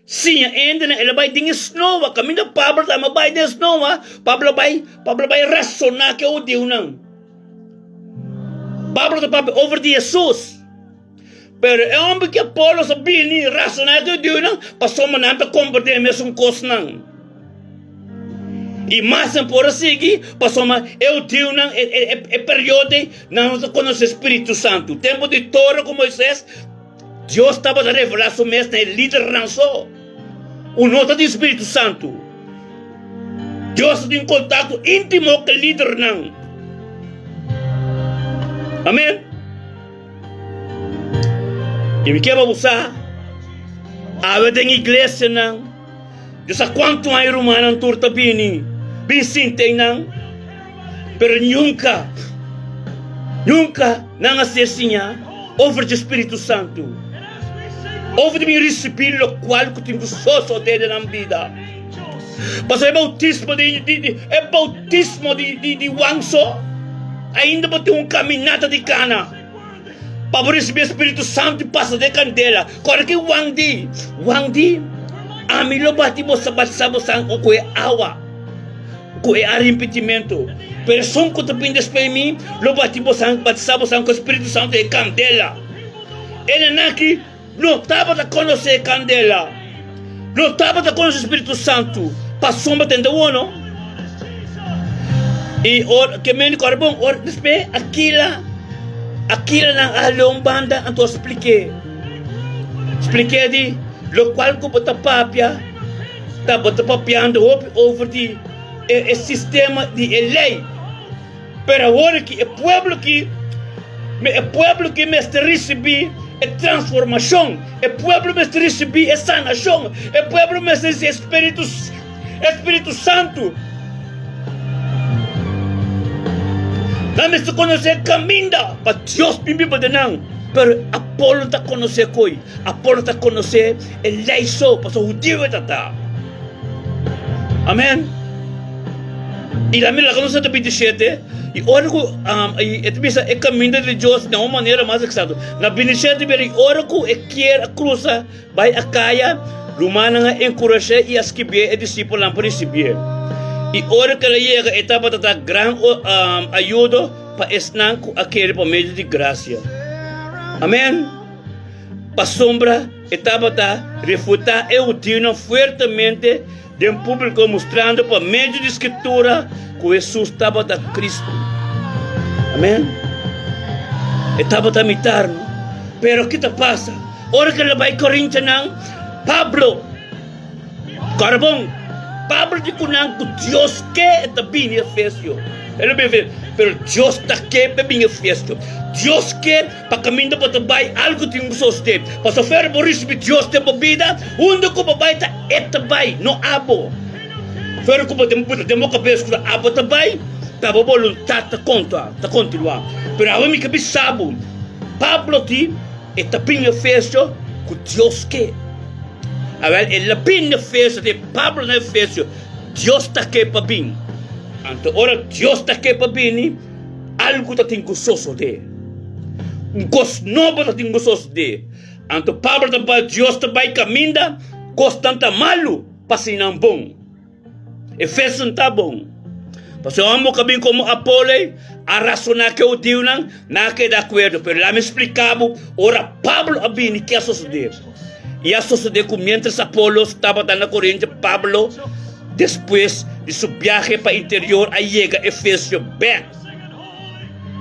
Siña hende nan el a bai den e snoa, kaminda Pablo tambe a bai den e snoa, Pablo a bai, Pablo a bai rasoná ku e hudiunan. Pablo ta papia over di Hesus. Pero e hòmber ku Apolos a bini rasoná ku e hudiunan, pasobra nan ta komprendé e mesun kosnan. I mas nan por a sigui, pasobra e hudiunan e e e periodo ei nan no ta konosé Spiritu Santu. Tempu di Tora ku Moisés, Dios tabata revelá su mes na e lidernan so. Un no ta tin Spiritu Santu. Dios ta tin kontakto íntimo ku e lidernan. Amèn. I mi ke pa bo sa, awe den iglesianan, Dios sa kuantu aña rumannan tur ta bini, bin sinta einan, pero nunka, nunka nan a ser siñá over dje Spiritu Santu, over di bin risibí lokual ku tin ku sosodé den nan bida. Pasobra e boutismo di, di, di, e boutismo di, di, di Juan so, ainda bo tin un kaminata di kana. Pa bo risibí e Spiritu Santu i pasa den kandela. Kòrda ki Juan di, Juan di, Ami lo bati boso, batisá boso ku e awa, ku e arepentimentu. Pero esun ku ta bini despues di mi lo bati boso, batisá boso ku e Spiritu Santu i e kandela. E nan aki no tabata konosé e kandela, no tabata konosé Spiritu Santu, pasobra tende wono. I ora ke mende kòrda bon, ora despues Akila, Akila nan a hal'é un banda anto a splik'é, splik'é di lokual ku bo ta papia, ta bo ta papiando hopi over di e sistema di e lei. Pero awor aki e pueblo ki e pueblo ki mester risibí e transformashon, e pueblo mester risibí e sanashon, e pueblo mester risibí e Spiritu e Spiritu Santu. Nan mester konosé e kaminda pa Dios bin biba den nan. Pero Apolo ta konosé koi, Apolo ta konosé e lei so, pasobra hudiu e ta ta. Amen. I la mira laga nos ta 27 i ora ku i e ta bisa e kaminda di Dios na un manera mas eksakto. Na 27 bira i ora ku e kier a krusa bai Akaya, rumannan a enkurash'é i a skibié e disipelnan pa risibié. I ora ku el a yega e tabata ta gran ayudo pa esnan ku a kere pa medio di grasia. Amen. Pasobra e tabata refutá e hudiunan fuertemente den públiko, mustrando pa medio di Skritura ku Hesus tabata Kristu. Amèn. E tabata mitar, no? Pero ki ta pasa? Ora ku el a bai Korintianan, Pablo, Kòrda bon, Pablo di ku nan ku Dios ke e ta bini Efesio. El a bini Efesio, pero Dios ta ke pa e bini Efesio. Dios ke pa kaminda bo ta bai algu tin ku sosodé. Pasobra bo risibí Dios den bo bida, unda ku bo bai ta e ta bai, no abo. Pero ku bo den bo den bo kabes ku ta abo ta bai, ta bo boluntat ta konta, ta kontinuá. Pero awe mi ke bisa bo, Pablo di e ta bini Efesio ku Dios ke. Awel, el a bin na Efesio, te Pablo na Efesio, Dios ta ke pa bin. Anto ora Dios ta ke pa bini, algu ta tin ku sosodé. Un kos nobo ta tin ku sosodé. Anto Pablo ta bai, Dios ta bai kaminda, kosnan ta malu, pa sinan bon. Efeso ta bon. Pasobra amo ka bin komo Apolo ei, a rasoná ku e hudiunan, nan a keda akuerdo. Pero laga mi splika bo, ora Pablo a bini, ke a sosodé? I a sosodé ku miéntras Apolos tabata na Korinto, Pablo, despues di su biahe pa interior, a yega Efesio bèk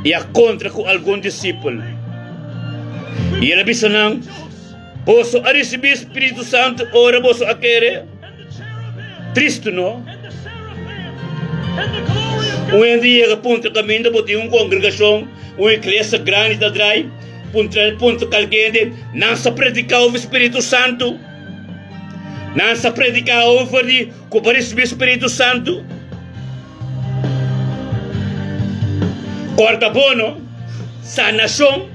i a kontra ku algun disipel. I el a bisa nan, Boso a risibí spiritu santu ora boso a kere? Tristu no? Un hende yega puntra kaminda bo tin un kongregashon, un iglesia grandi ta drai, puntra puntra kalke hende, nan sa prediká over spiritu santu? Nan sa prediká over di ku bo risibí spiritu santu? Kòrda bo no, sanashon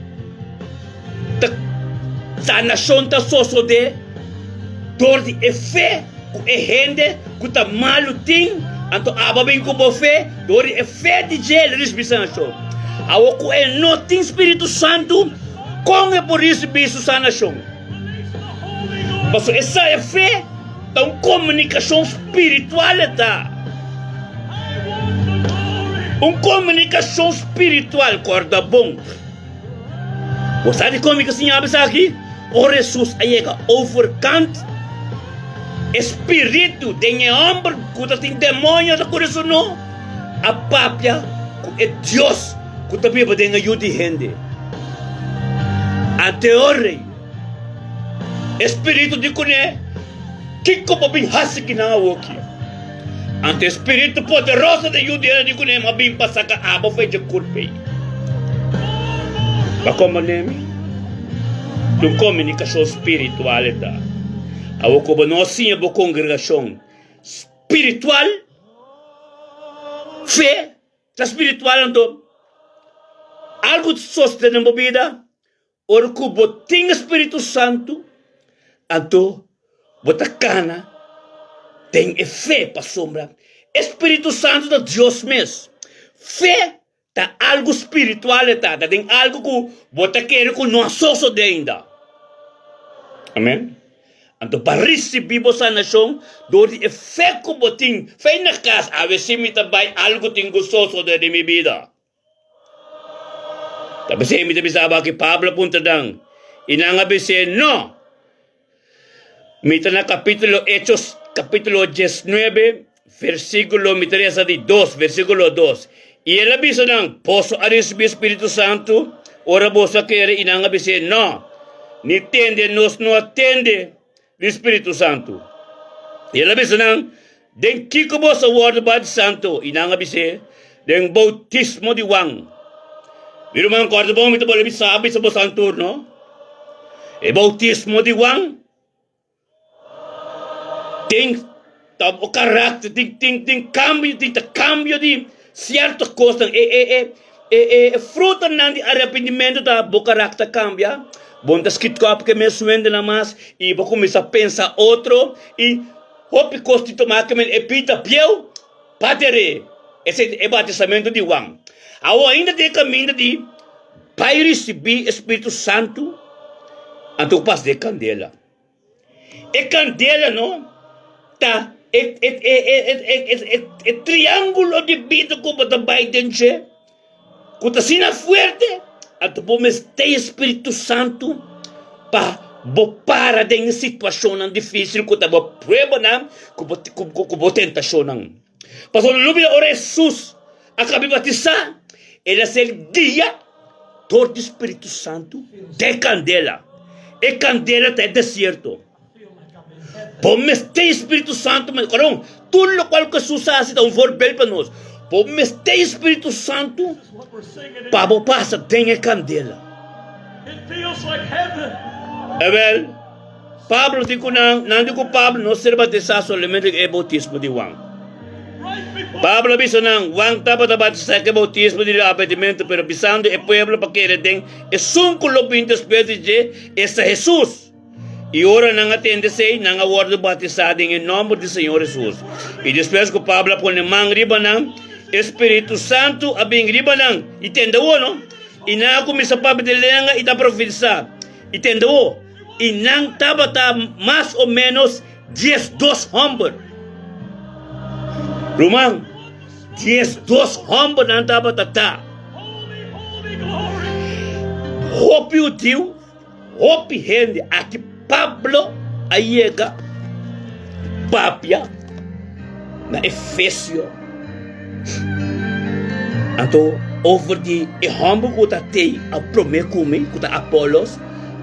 ta sanashon ta sosodé dor di e fe ku e hende ku ta malu tin, anto abo bin ku bo fe, dor di e fe di dje el risibí sanashon. Awor ku e no tin Spiritu Santu, kon e por risibí su sanashon? Pasobra esa e fe ta un komunikashon spiritual e ta. Un komunikashon spiritual, kòrda bon. Bo sa dikon mi ta siña bo esaki? Ora Hesus a yega overkant. E spiritu den e hòmber ku ta tin demoño ta kore su no a papia ku e Dios ku ta biba den e yu di hende. Ante ora ei, e spiritu di kuné, Kiko bo bin hasi kinan awoki? Anto e spiritu poderoso den yu di hende di kuné, M'a bin pa saka abo for dje kurp ei. Bo a komprendé mi? Di un komunikashon spiritual e ta. Awor ku bo no a siña bo kongregashon spiritual, fe ta spiritual anto algu ta sosode den bo bida ora ku bo tin e Spiritu Santu, anto bo ta kana den e fe pasobra e Spiritu Santu ta Dios mes. Fe Ta algu spiritual e ta, ta den algu ku bo ta kere ku no a sosodé ainda. Amen. Anto pa risibí bo sanashon dor di e fe ku bo tin, fe na kas, awe si mi ta bai algu tin ku sosodé den mi bida. Ta p'esei mi ta bisa bo aki, Pablo a puntra nan, i nan a bis'é, No! Mi ta na kapítulo Hechos kapítulo diesnuebe versíkulo mi ta resa di dos versíkulo dos i el a bisa nan, Boso a risibí Spiritu Santu ora boso a kere? I nan a bis'é, No, ni tende nos no a tende di Spiritu Santu. I el a bisa nan, Den kiko boso a wòrdu batisá anto? I nan a bis'é, Den boutismo di Juan. Mi ruman, kòrda bon mi ta bolbe bisa bisa boso antur, no? E boutismo di Juan tin ta bo karakter, tin tin tin kambio, tin ta kambio di sierto kosnan. E e e e e frutanan di arepentimentu ta bo karakter kambia, bo no ta skit kòp ku e mes hendenan mas i bo kuminsá pensa otro i Hopi kos di tuma ke men e pita bieu pa tere. Esei ta e batisamentu di Juan. Awor ainda den e kaminda di bai risibí e Spiritu Santu, anto ku pas den e kandela. E kandela no ta e e e e e e triangulo di bida ku bo ta bai den dje. Ku ta asina fuerte, anto bo mester e Spiritu Santu pa bo para den e situashonnan difísil ku ta bo pruebanan, ku bo ku bo tentashonnan. Pasobra no lubida ora Hesus a kabi batisá, el a ser guia dor di Spiritu Santu den kandela. E kandela ta e desierto. Bo mester e Spiritu Santu, ma koron, tur lokual ku Hesus a hasi ta un voorbeeld pa nos. Bo mester e Spiritu Santu pa bo pasa den e kandela. Ewel, Pablo di ku nan, nan di ku Pablo no ser batisá solamente ku e boutismo di Juan. Pablo a bisa nan, Juan tabata batisá ku e boutismo di arepentimentu, pero bisando e pueblo pa kere den esun ku lo bin despues di dje, esta Hesus. I ora nan a tende esei, nan a wòrdu batisá den e nòmber di Señor Hesus. I despues ku Pablo a pone man riba nan, e Spiritu Santu a bin riba nan. I tende awor, no? I nan a kuminsá papia den lenga i ta profetisá. I tende awor, i nan tabata mas o ménos diesdos hòmber. Ruman, diesdos hòmber nan tabata ta. Hopi hudiu. Hopi hende aki Pablo a yega papia na Efesio. Anto over di e hòmber ku ta tei a promé ku mi, ku ta Apolos,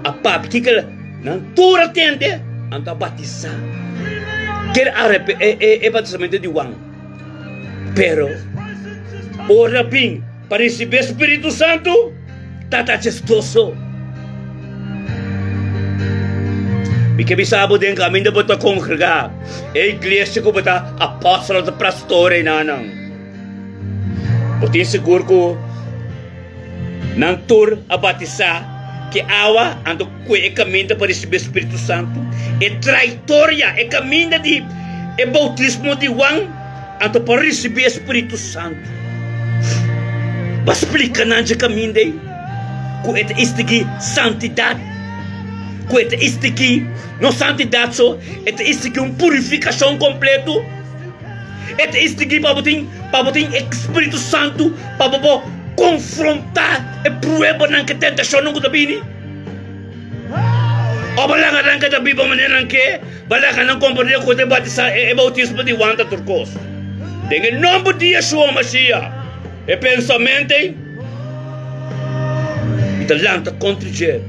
a papia kiko el nan tur a tende, anto a batisá. Ker arepe e e e batisamentu di Juan. Pero ora bin pa risibí e Spiritu Santu, ta ta chistoso. Mi ke bisa bo den kaminda bo ta kongregá e iglesia ku bo ta apòstel òf ta pastor einanan. Bo tin sigur ku nan tur a batisá ku awa anto ku e kaminda pa risibí e Spiritu Santu? E trayektoria, e kaminda di e boutismo di Juan anto pa risibí e Spiritu Santu. Pa splika nan dje kaminda ei ku e ta istigí santidat, ku e ta istigí no santidat so, e ta istigí un purifikashon kompletu, e ta istigí pa bo tin pa bo tin e Spiritu Santu pa bo por konfrontá e pruebanan ku e tentashonnan ku ta bini. O bo laga nan ke ta biba manera nan ke, bo laga nan komprendé ku te batisá e boutismo di Juan ta tur kos. Den e nòmber di Yeshua Mashiach, e pensamentu ei mi ta lanta kontra dje.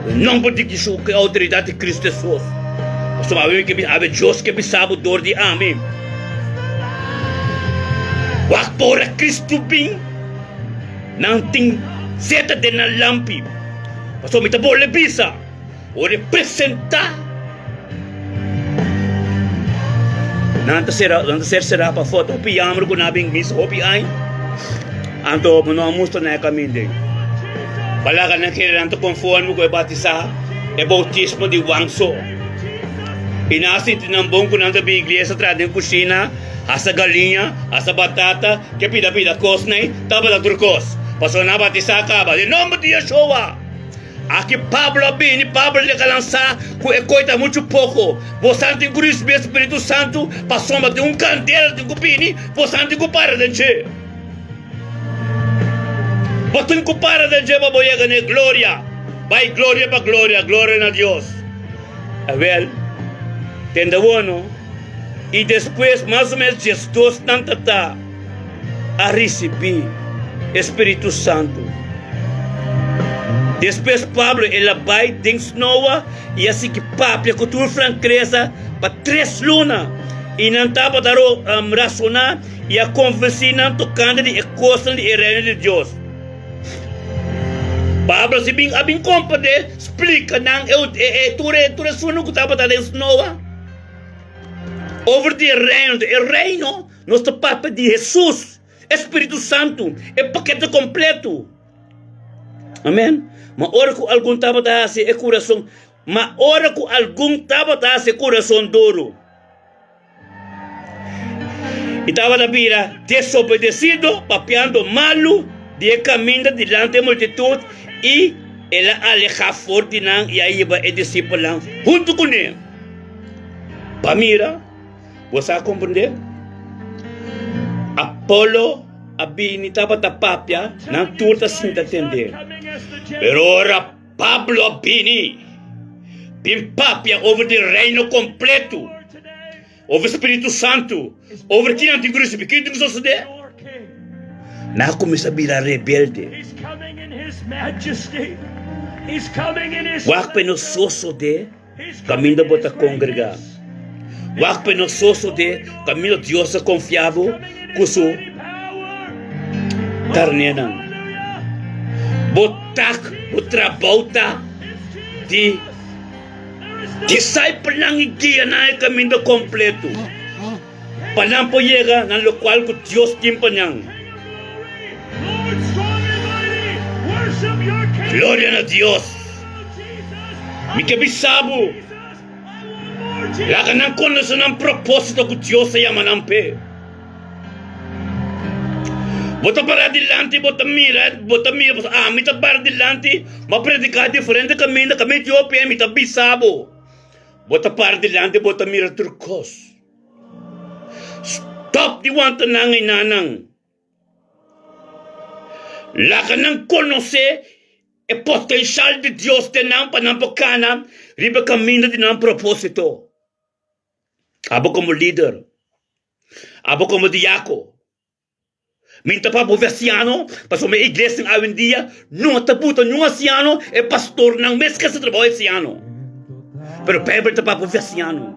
Den e nòmber di Yeshua ku e outoridat di Kristu Hesus, pasobra awe mi ke bisa, awe Dios ke bisa bo dor di ami, Wak pa ora Kristu bin. Nan tin seta den nan lampi. Pasobra mi ta bolbe bisa, ora e presentá, nan ta sera, nan ta ser será pafó. Ta hopi yamber ku nan a bin misa hopi aña, anto bo no a mustra nan e kaminda ei. Balaga nan kere nan ta konforme ku e batisá, e boutismo di Juan so. I nan a sinti nan bon ku nan ta bin iglesia traha den kushina. Hasta galiña, hasta batata, ke pida pida kos nei, tabata tur kos. Pasobra nan a batisá kaba den nomber di Yeshua. Aki Pablo a bini, Pablo a lansa ku e koi ta muchu poko. Bosan tin ku risibí e Spiritu Santu, pasobra tin un kandela tin ku bini, bosan tin ku para den dje. Bo tin ku para den dje pa bo yega na e gloria. Bai gloria pa gloria, gloria na Dios. Awel, tende awor. I despues mas o menos 12 nan ta ta a risibí e spiritu santu. Despues Pablo el a bai den snoa i a sigui papia ku tur frankresa pa tres luna, i nan tabata rasoná i a konvensí nan tokante di e kosnan di e Reino di Dios. Pablo si bin a bin komprendé splika nan e tur e asuntu ku tabata den snoa. Over di e reino, e reino nos ta papia di Hesus, e Spiritu Santu, e pakete kompletu. Amen. Ma ora ku algun tabata hasi e kurason, ma ora ku algun tabata hasi e kurason duru i tabata bira desobedesido, papiando malu di e kaminda dilanti e multitut, i el a alehá for di nan i a hiba e disipelnan huntu kuné. Pa mira, bo sa komprendé? Apolo a bini tabata papia, nan tur ta sinta tendé. Pero ora Pablo a bini, bin papia over di Reino kompletu, over Spiritu Santu, over kinan tin ku risibí, kiko tin ku sosodé? Nan a kuminsá bira rebelde. Wak pa e no sosodé. Kaminda bo ta kongregá. Wak pa e no sosodé kaminda Dios a konfia bo ku su karnénan. Bo tak, bo trabou ta di disipelnan i guia nan e kaminda kompletu pa nan por yega na lokual ku Dios tin pa nan. Gloria na Dios! Mi ke bisa bo, laga nan konosé nan propósito ku Dios a yama nan p'e. Bo ta para dilanti, bo ta mira, bo ta mira, bo sa, ami ta para dilanti, mi a prediká diferente kaminda, kaminda di hopi, mi ta bisa bo. Bo ta para dilanti, bo ta mira tur kos. Stòp di wanta nan enanan. Laga nan konosé e potenshal di Dios den nan pa nan por kana riba e kaminda di nan propósito. Abo komo lider, abo komo diako, mi ta pa bo asiano, pasobra e iglesianan awendia no ta buta niun asiano, e pastornan mes ke hasi trabou e asiano. Pero Beibel ta papia asiano.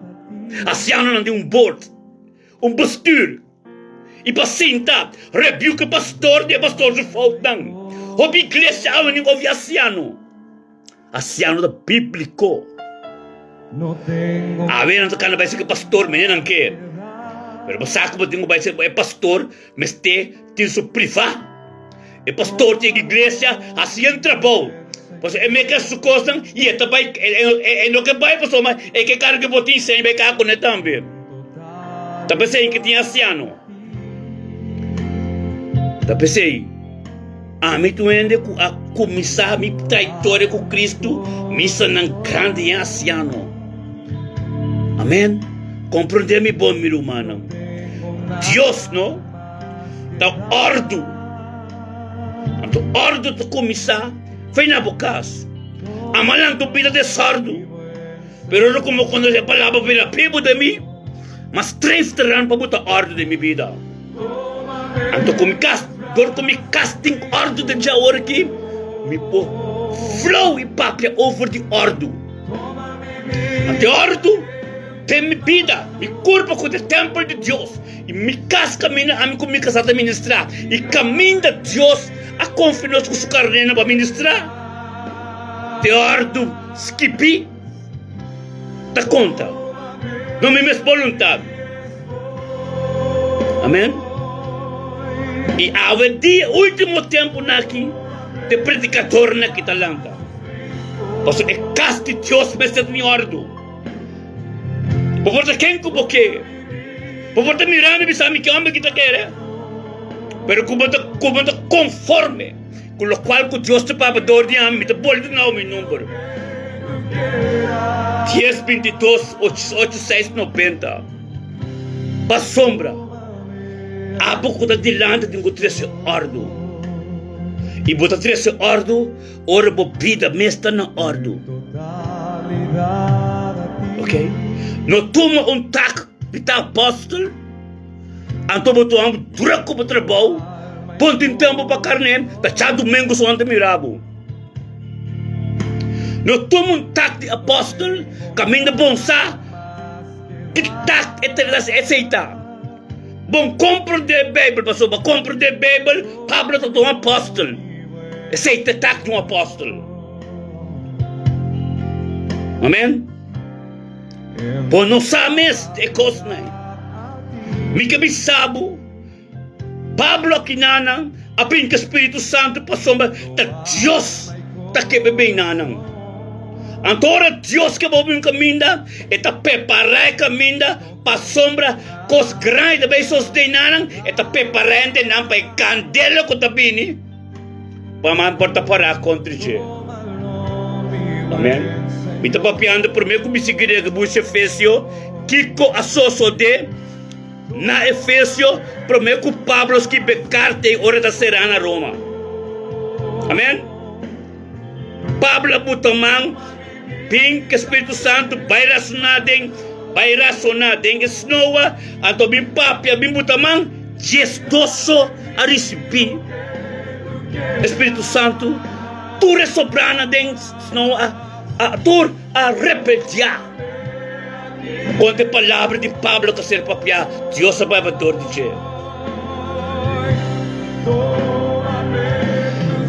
Asianonan tin un bord. Un bestuur i pa sinta rebuke e pastor di e pastor su foutnan. Hopi iglesia awe nin ovi asiano. Asiano ta bíbliko. Awe nan ta kana bai seki pastor mene nan ke. Pero bo sa ku bo tin ku bai seki e pastor mester tin su priva. E pastor tin iglesia hasi en trabou. Pasobra e meke su kosnan i e ta bai e no ke bai pasobra e ke karga bo tin sèn bai kaba kuné tambe. Ta p'esei ke tin ansiano. Ta p'esei ami tur hende ku a kuminsá mi trayektoria ku Kristu mi sa nan grandi e ansiano. Amen. Komprondé mi bon mi rumannan. Dios no. Ta òrdu. Anto òrdu ta kuminsá fei na bo kas. Amalan tu bida desòrdu. Pero ora ku mi konosé e palabra bira bibu den mi, m'a streef teran pa buta òrdu den mi bida. Anto ku mi kas, dor ku mi kas tin òrdu den dje awor aki, mi por flow i papia over di òrdu. Anto e òrdu den mi bida, mi kurpa ku ta e tèmpel di Dios, i mi kas kaminda ami ku mi kasá ta ministrá, i kaminda Dios a konfia nos ku su karnénan pa ministrá, te òrdu skibí ta konta, no mi mes boluntat. Amèn. I awe dia, último tempunan aki, te predikadornan aki ta lanta. Pasobra e kas di Dios mester tin òrdu. Bo por ta ken ku bo ke. Bo por ta mira mi i bisa mi ke hòmber ki ta kere. Pero ku bo ta ku bo ta konforme ku lokual ku Dios ta papia dor di ami, mi ta bolbe duna bo mi number. Dies, bintidos, ocho, seis, nobenta. Pasobra abo ku ta dilanti tin ku trese òrdu. I bo ta trese òrdu Ora bo bida mes ta na ordu. Ok. No tuma un tak di ta apòstel, anto bo tuma druk ku bo trabou, pon tin tempu pa karné, ta cha dumingu so nan ta mira bo. No tuma un tak di apòstel, kaminda bon sa ki tak e ta esei ta. Bon komprendé Beibel, pasobra pa komprendé Beibel, Pablo ta un apòstel. Esei ta tak di un apòstel. Amèn. Bo no sa mes e kosnan. Mi ke bisa bo, Pablo akinanan a bin ku Spiritu Santu pasobra ta Dios ta ke bebe nanan. Anto ora Dios ke bo bin kaminda, e ta prepará e kaminda Pasobra kos grandi ta bay sosodé na nan, e ta prepará hende nan pa e kandela ku ta bini pa nan por ta pará kontra dje. Amèn. Mi ta papiando promé ku mi sigui den bush Efesio, kiko a sosodé na Efesio promé ku Pablo skibi e karta ei ora e ta será na Roma. Amèn. Pablo a buta man. Bin ku Spiritu Santu bai rasoná den bai rasoná den e snoa, anto bin papia, bin buta man, diesdoso a risibí e Spiritu Santu, tur e sobranan den snoa a tur a rebeldiá kontra e palabra di Pablo ku a ser papiá, Dios a bai dor di dje.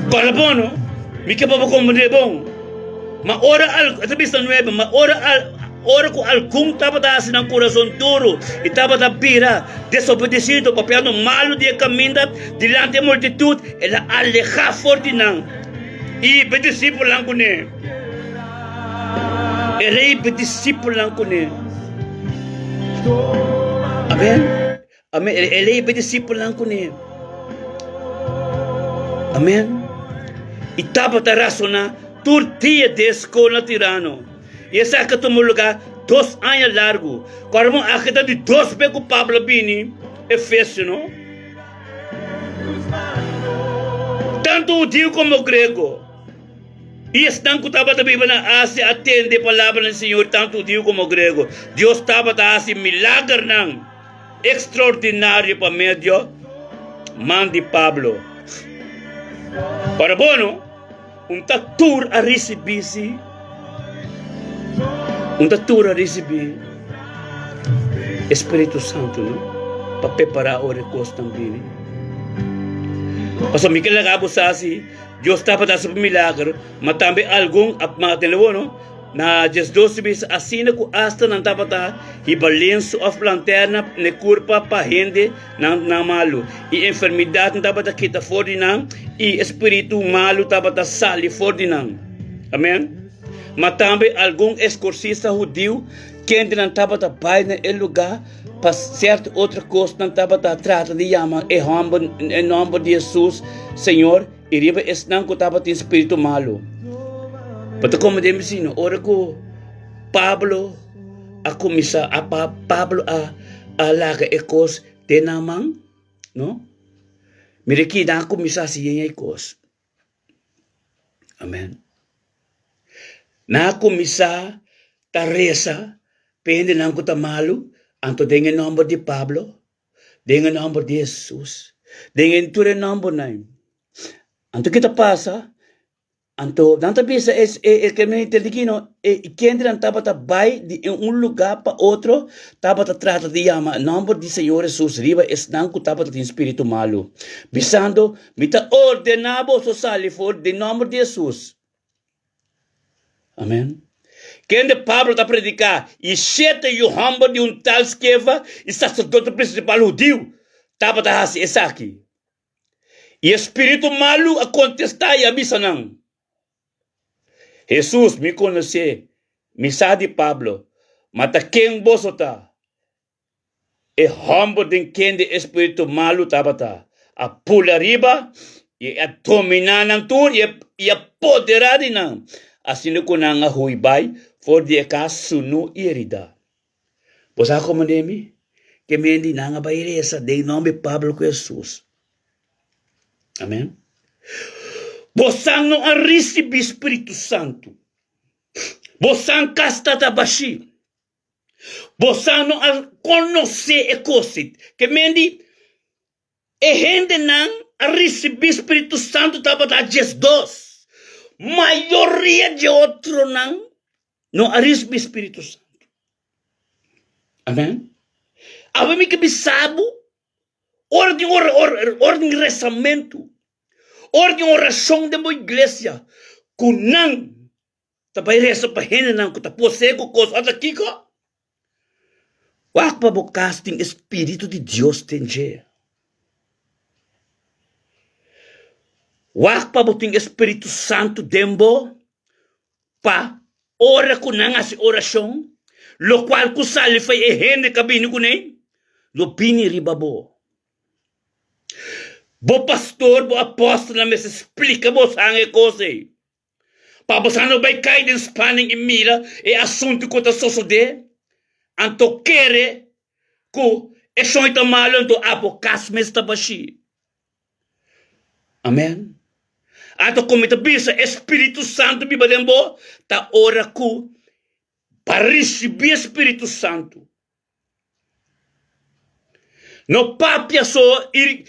Kòrda bon no, mi ke pa bo komprendé bon. Ma ora al, e ta bisa nuebe, ma ora al, ora ku algun tabata hasi nan kurason duru i tabata bira desobedesido, papiando malu di e kaminda dilanti e multitut, el a alehá for di nan i hiba e disipelnan kuné. El a hiba e disipelnan kuné. Amèn. Amèn. El a hiba e disipelnan kuné. Amèn. I tabata rasoná tur dia den skol na Tirano. I esaki a tuma lugá dos aña largu. Kòrda bon, aki ta di dos be ku Pablo a bini Efesio, no? Tantu hudiu komo grego. I esnan ku tabata biba na Asia a tende e palabranan di Señor, tantu hudiu komo grego. Dios tabata hasi milagernan ekstraordinario pa medio man di Pablo. Ora bono, un ta tur a risibí si, un ta tur a risibí e Spiritu Santu, no? Pa prepará ora e kosnan bini. Pasobra mi ke laga bo sa si Dios tabata hasi milager, ma tambe algun a mata. Bono, Na diesdos ta bisa asina ku asta nan tabata hiba lensu òf lanterna n'e kurpa pa hende nan nan malu, i enfermidatnan tabata kita for di nan, i e spiritu malu tabata sali for di nan. Amèn. Ma tambe algun eskorsista hudiu kendenan tabata bai na e lugá pa sèrto otro kos nan tabata trata di yama e hòmber e nòmber di Hesus Señor, I riba esnan ku tabatin spiritu malu. Bo ta komprendé mi si no? Ora ku Pablo a kuminsá a pa Pablo a a laga e kos den nan man, no? Mira aki nan a kuminsá hasi yen e kos. Amèn. Nan a kuminsá ta resa pa e hendenan ku ta malu, anto den e nòmber di Pablo, den e nòmber di Hesus, den e tur e nòmbernan. Anto ke ta pasa? Anto nan ta bisa e e ke mi tende aki no, e kendenan tabata bai di un lugá pa otro tabata trata di yama nòmber di Señor Hesus riba esnan ku tabata tin spiritu malu, bisando, Mi ta ordená boso sali for den nòmber di Hesus. Amen. Kende Pablo ta prediká, i shete yu hòmber di un tal Skeva i saserdote prinsipal hudiu tabata hasi esaki. I e spiritu malu a kontestá i a bisa nan, Hesus mi konosé, mi sa di Pablo, ma ta ken boso ta? E hòmber den kende e spiritu malu tabata, a pula riba i a dominá nan tur i a poderá di nan, asina ku nan a hui bai for di e kas sunú i heridá. Bo sa komo den mi? Ke men di nan a bai resa den nòmber di Pablo ku Hesus. Amèn. Bosan no a risibí spiritu santu. Bosan kas ta ta bashí. Bosa no a konosé e kos ei. Ke men di, e hendenan a risibí spiritu santu tabata 12. Mayoria dje otronan no a risibí spiritu santu. Amèn. Awe mi ke bisa bo, ora tin ora tin resamentu, ora tin orashon den bo iglesia, ku nan Ta bai resa pa hendenan ku ta posee ku kos ota kiko? Wak pa bo kas tin e spiritu di Dios den dje. Wak pa bo tin e spiritu santu den bo pa ora ku nan hasi orashon, lokual ku sali fei e hende ka bini kuné lo bini riba bo. Bo pastor, bo apòstelnan mester splika bo san e kos ei. Pa boso no bai kai den spanning i mira e asuntu ku ta sosodé, anto kere ku e shon ta malu anto abo kas mes ta bashí. Amen. Anto ku mi ta bisa e Spiritu Santu biba den bo ta ora ku pa risibí e Spiritu Santu. No papia so i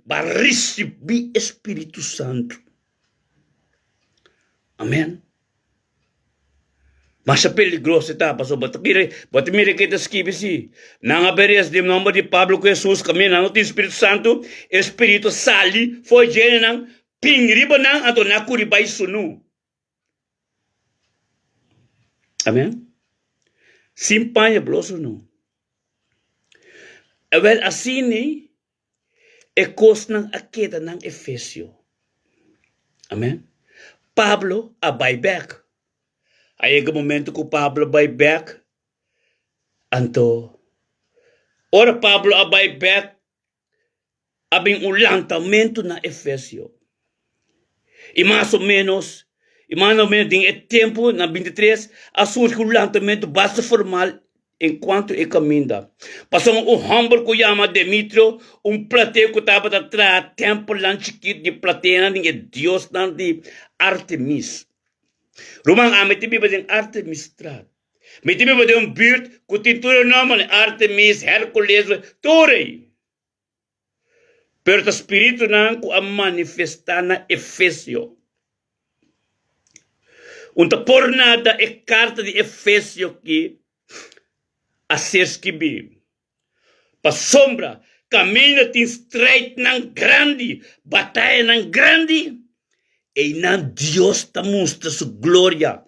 ba risibí e Spiritu Santu. Amen. Masha peligroso e ta, pasobra bo ta mira, bo ta mira ke ta skibi si. Nan a beres den nomber di Pablo ku Hesus, kaminda nan no tin Spiritu Santu, e Spiritu a sali for djene nan, pin riba nan, anto nan a kuri bai sunu. Amen. Sin paña bloso no. Awel asina e kosnan a keda nan Efesio. Amen. Pablo a bai bek. A yega momento ku Pablo bai bek, anto ora Pablo a bai bek a bin un lantamentu na Efesio. I mas o ménos, i mas o ménos den e tempu na 23 a surgi un lantamentu basta formal enkuanto e kaminda. Pasobra un hòmber ku yama Demetrio, un plat'é ku tabata traha tèmpelnan chikitu di platénan den e diosnan di Artemis. Ruman, ami ta biba den Artemisstraat. Mi ta biba den un bùrt ku tin tur e nòmbernan, Artemis, Herkules, tur ei. Pero ta spiritunan ku a manifestá na Efesio. Un ta por nada e karta di Efesio ki a ser skibí. Pasobra kaminda tin strijdnan grandi, batayanan grandi, einan Dios ta mustra su gloria,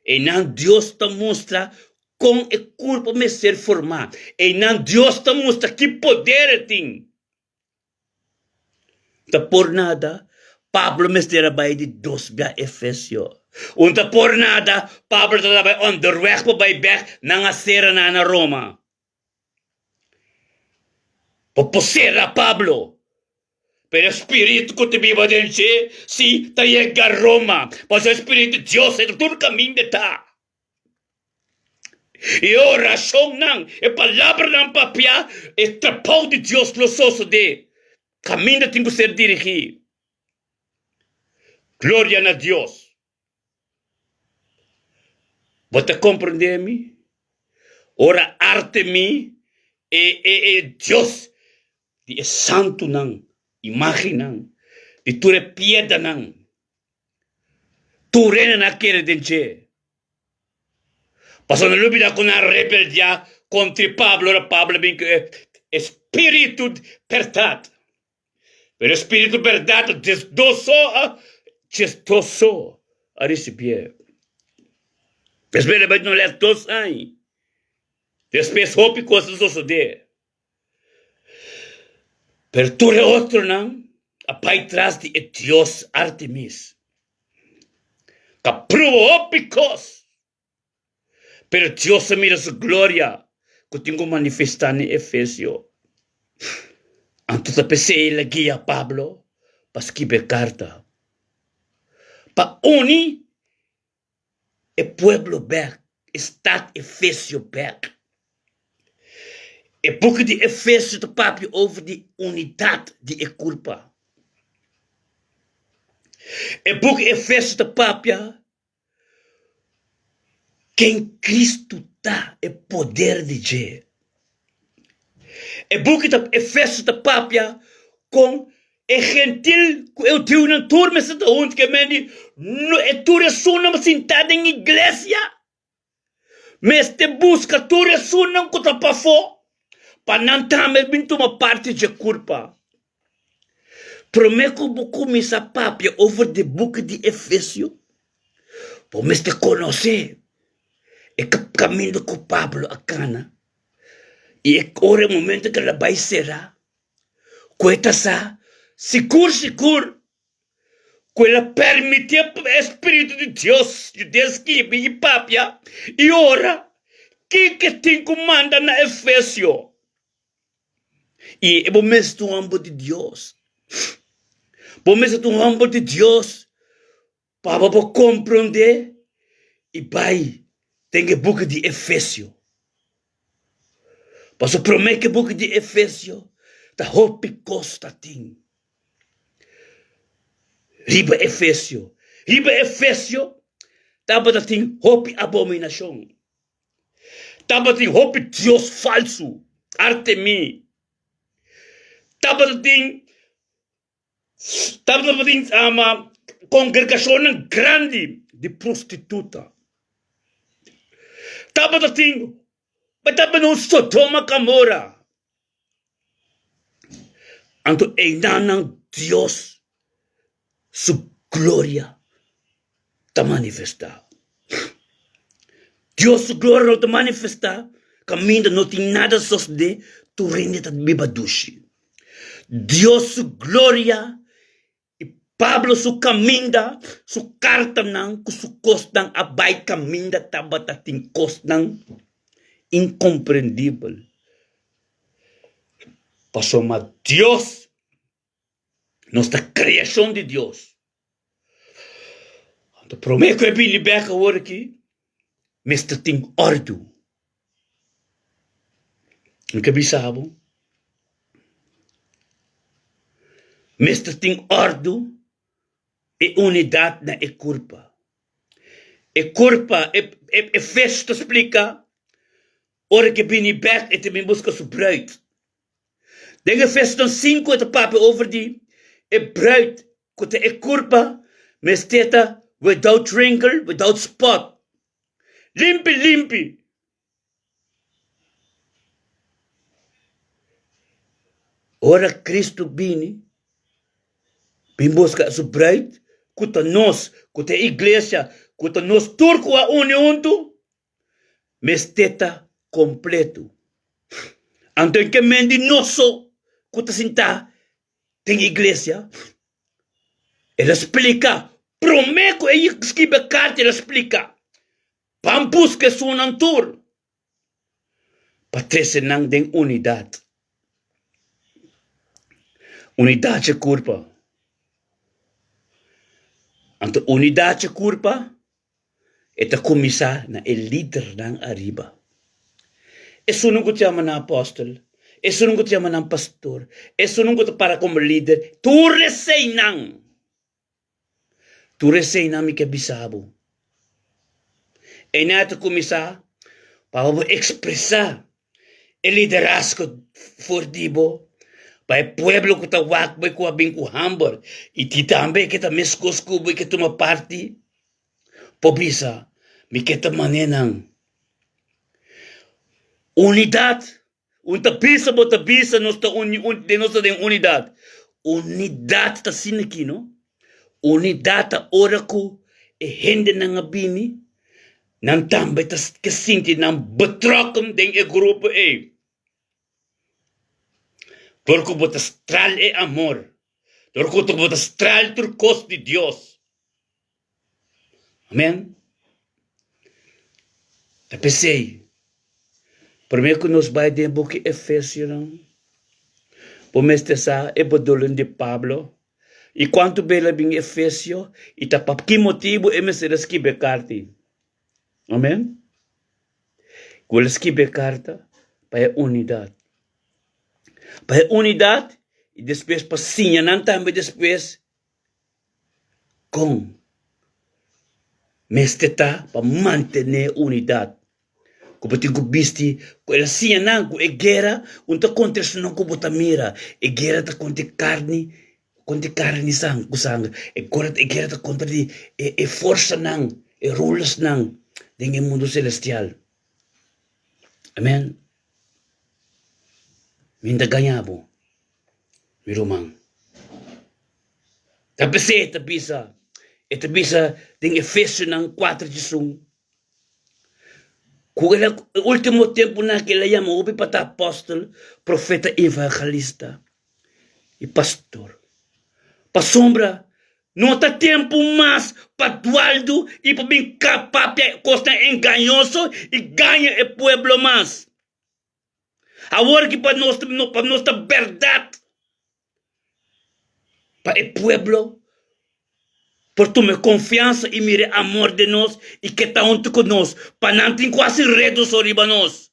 einan Dios ta mustra Kon e kurpo mester formá. Einan Dios ta mustra ki poder e tin. Ta por nada Pablo mester a bai di dos bia Efesio. Un ta por nada Pablo tabata bai onderweg pa bai bek nan a sera nan na Roma. Bo por sera Pablo, pero e spiritu ku ta biba den dje si ta yega Roma, pasobra e spiritu di Dios e ta tur kaminda ta. E orashonnan, e palabranan papiá, e trabou di Dios lo sosodé kaminda tin ku ser dirigí. Gloria na Dios! Bo ta komprendé mi? Ora Artemi, e e e dios di e santunan, imágennan, di tur e piedranan, tur hende nan a kere den dje. Pasobra no lubida ku nan a rebeldiá kontra Pablo ora Pablo a bin ku e spiritu di bèrdat. Pero e spiritu di bèrdat diesdos so a diesdos so a risibié. Despues el a bai duna lès dos aña. Despues hopi kos a sosodé. Pero tur e otronan a bai tras di e dios Artemis, ku a proba hopi kos. Pero Dios a mira su gloria ku tin ku manifestá na Efesio. Anto ta p'esei el a guia Pablo pa skibi e karta, pa uni e pueblo bèk, e stat Efesio bèk. E buki di Efesio ta papia over di unidat di e kurpa. E buki Efesio ta papia ken Kristu ta, e poder di dje. E buki ta Efesio ta papia kon e gentil ku e hudiunan tur mester ta huntu ke men di no e tur esunnan sintá den iglesia mester buska tur esunnan ku ta pafó pa nan tambe bin tuma parti dje kurpa. Promé ku bo kuminsá papia over di buki di Efesio, bo mester konosé e kaminda ku Pablo a kana i e ora e momento ku el a bai será ku e ta sa sigur sigur ku el a permití e spiritu di Dios yud'é skibi i papia i ora kiko e tin ku manda na Efesio. I bo mes ta un hòmber di Dios. Bo mes ta un hòmber di Dios pa bo por komprondé i bai den e buki di Efesio. Pasobra promé ku e buki di Efesio ta hopi kos ta tin riba Efesio. Riba Efesio tabata tin hopi abominashon. Tabatin hopi dios falsu, Artemi. Tabatin tabatin ama kongregashonnan grandi di prostituta. Tabatin tabatin un Sodoma Gomora. Anto einan Dios su gloria ta manifestá. Dios su gloria no ta manifestá kaminda no tin nada sosodé, tur hende ta biba dushi. Dios su gloria i Pablo su kaminda, su kartanan ku su kosnan a bai kaminda tabata tin kosnan inkomprendibel. Pasobra Dios Nos ta kreashon di Dios. Anto promé ku e bini bèk awor aki, mester tin òrdu. Mi ke bisa bo, mester tin òrdu i unidat na e kurpa. E kurpa, e e fesh ta splika, ora ku e bini bèk e ta bin buska su brùit. Den Efesonan sinku e ta papia over di e bruid ku ta e kurpa mester ta without wrinkle, without spot, limpi limpi. Ora Kristu bini, bin buska su bruid ku ta nos, ku ta e iglesia, ku ta nos tur ku a uni huntu, mester ta kompleto. Anto en ke men di nos so ku ta sintá den iglesia? El a splika, promé ku e skibi e karta el a splika, Ban buska esunnan tur pa trese nan den unidat. Unidat dje kurpa. Anto unidat dje kurpa E ta kuminsá na e lidernan ariba. Esunnan ku ta yama nan apòstel, esunnan ku ta yama nan pastor, esunnan ku ta para komo lider, tur eseinan, tur eseinan mi ke bisa bo. Einan ta kuminsá pa bo ekspresá e liderazgo for di bo pa e pueblo ku ta wak bo i ku a bin ku hamber i ti tambe ke ta meskos ku bo i ke tuma parti por bisa, Mi ke ta manera nan. Unidat Un ta bisa bo ta bisa nos ta uni un den nos ta den unidat. Unidat ta asina aki no. Unidat ta ora ku e hendenan a bini nan tambe ta ke sinti nan betrokken den e grupo ei. Dor ku bo ta stral e amor, dor ku bo ta stral tur kos di Dios. Amen. Ta p'esei, promé ku nos bai den buki Efesionan, bo mester sa e bedoeling di Pablo i kuantu bel a bin Efesio i ta pa ki motibu e mester a skibi e karta ei. Amen. Ku el a skibi e karta pa e unidat. Pa e unidat i despues pa siña nan tambe despues Kon mester ta pa mantené unidat? Ku bo tin ku bisti ku el a siña nan ku e guera un ta kontra esnan ku bo ta mira. E guera ta kontra e karni, kontra e karni ku sanger. E guera ta kontra di e forsanan, e rulersnan den e mundu selestial. Amen. Mi no ta gaña bo, mi ruman. Ta p'esei e ta bisa, e ta bisa den Efesionan kuater djesun, ku el a e último tempunan ku el a yama hopi pa ta apòstel, profeta, evangelista i pastor. Pasobra no ta tempu mas pa dualdu i pa bin papia kosnan engañoso i gaña e pueblo mas. Awor ki pa nos pa nos ta bèrdat pa e pueblo por tuma e konfiansa i mira e amor den nos i ke ta huntu ku nos pa nan tin ku hasi redu so riba nos.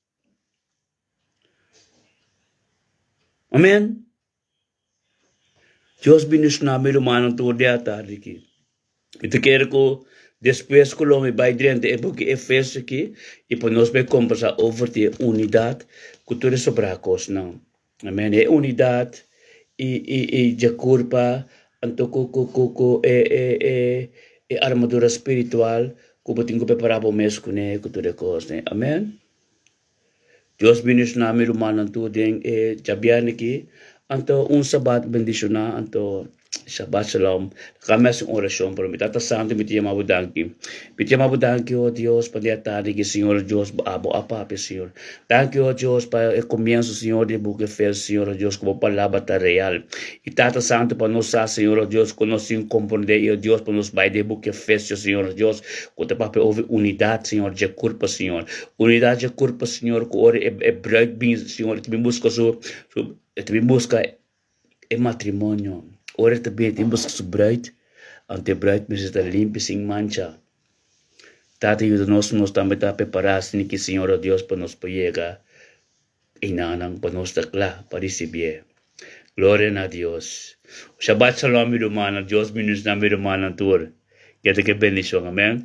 Amen. Dios bendiciona mi rumannan tur di atardi aki. Mi ta kere ku despues ku lo mi bai drenta e buki Efesio aki i pa nos bai kombersa over di e unidat ku tur e sobrá kosnan. Amen. E unidat i i i dje kurpa anto ku ku ku ku e e e e armadura spiritual ku bo tin ku prepará bo mes kuné ku tur e kosnan. Amen. Dios bendiciona mi rumannan tur den e djabièrnè aki. Anto un sabat bendiciona, anto Shabbat shalom. Laga mi hasi un oracion por mi. Tata Santo, mi ta yama bo danki. Mi ta yama bo danki, oh Dios, pa di e tardi aki, Señor Dios, bo abo a papia, Señor. Danki, oh Dios, pa e comienso, Señor, di e buki Efesios, Señor, oh Dios, cu bo palabra ta real. I Tata Santo, pa nos sa, Señor, oh Dios, cu nos tin comprende, i, oh Dios, pa nos bai den e buki Efesios, Señor, oh Dios, cu ta papia over unidad, Señor, dje curpa, Señor. Unidad dje kurpa, Señor, ku ora e e bruid bin, Señor, e ta bin buska su, su, e ta bin buska e matrimonio. Ora e ta bin, e ta bin buska su bruid, anto e bruid mester ta limpi, sin mancha. Tata, yuda nos, nos tambe ta prepará asina ki, Señor, o Dios, pa nos por yega einanan, pa nos ta kla pa risibié. Gloria na Dios. Shabbat shalom, mi rumannan. Dios bendiciona mi rumannan tur. Keda ke bendicion. Amen.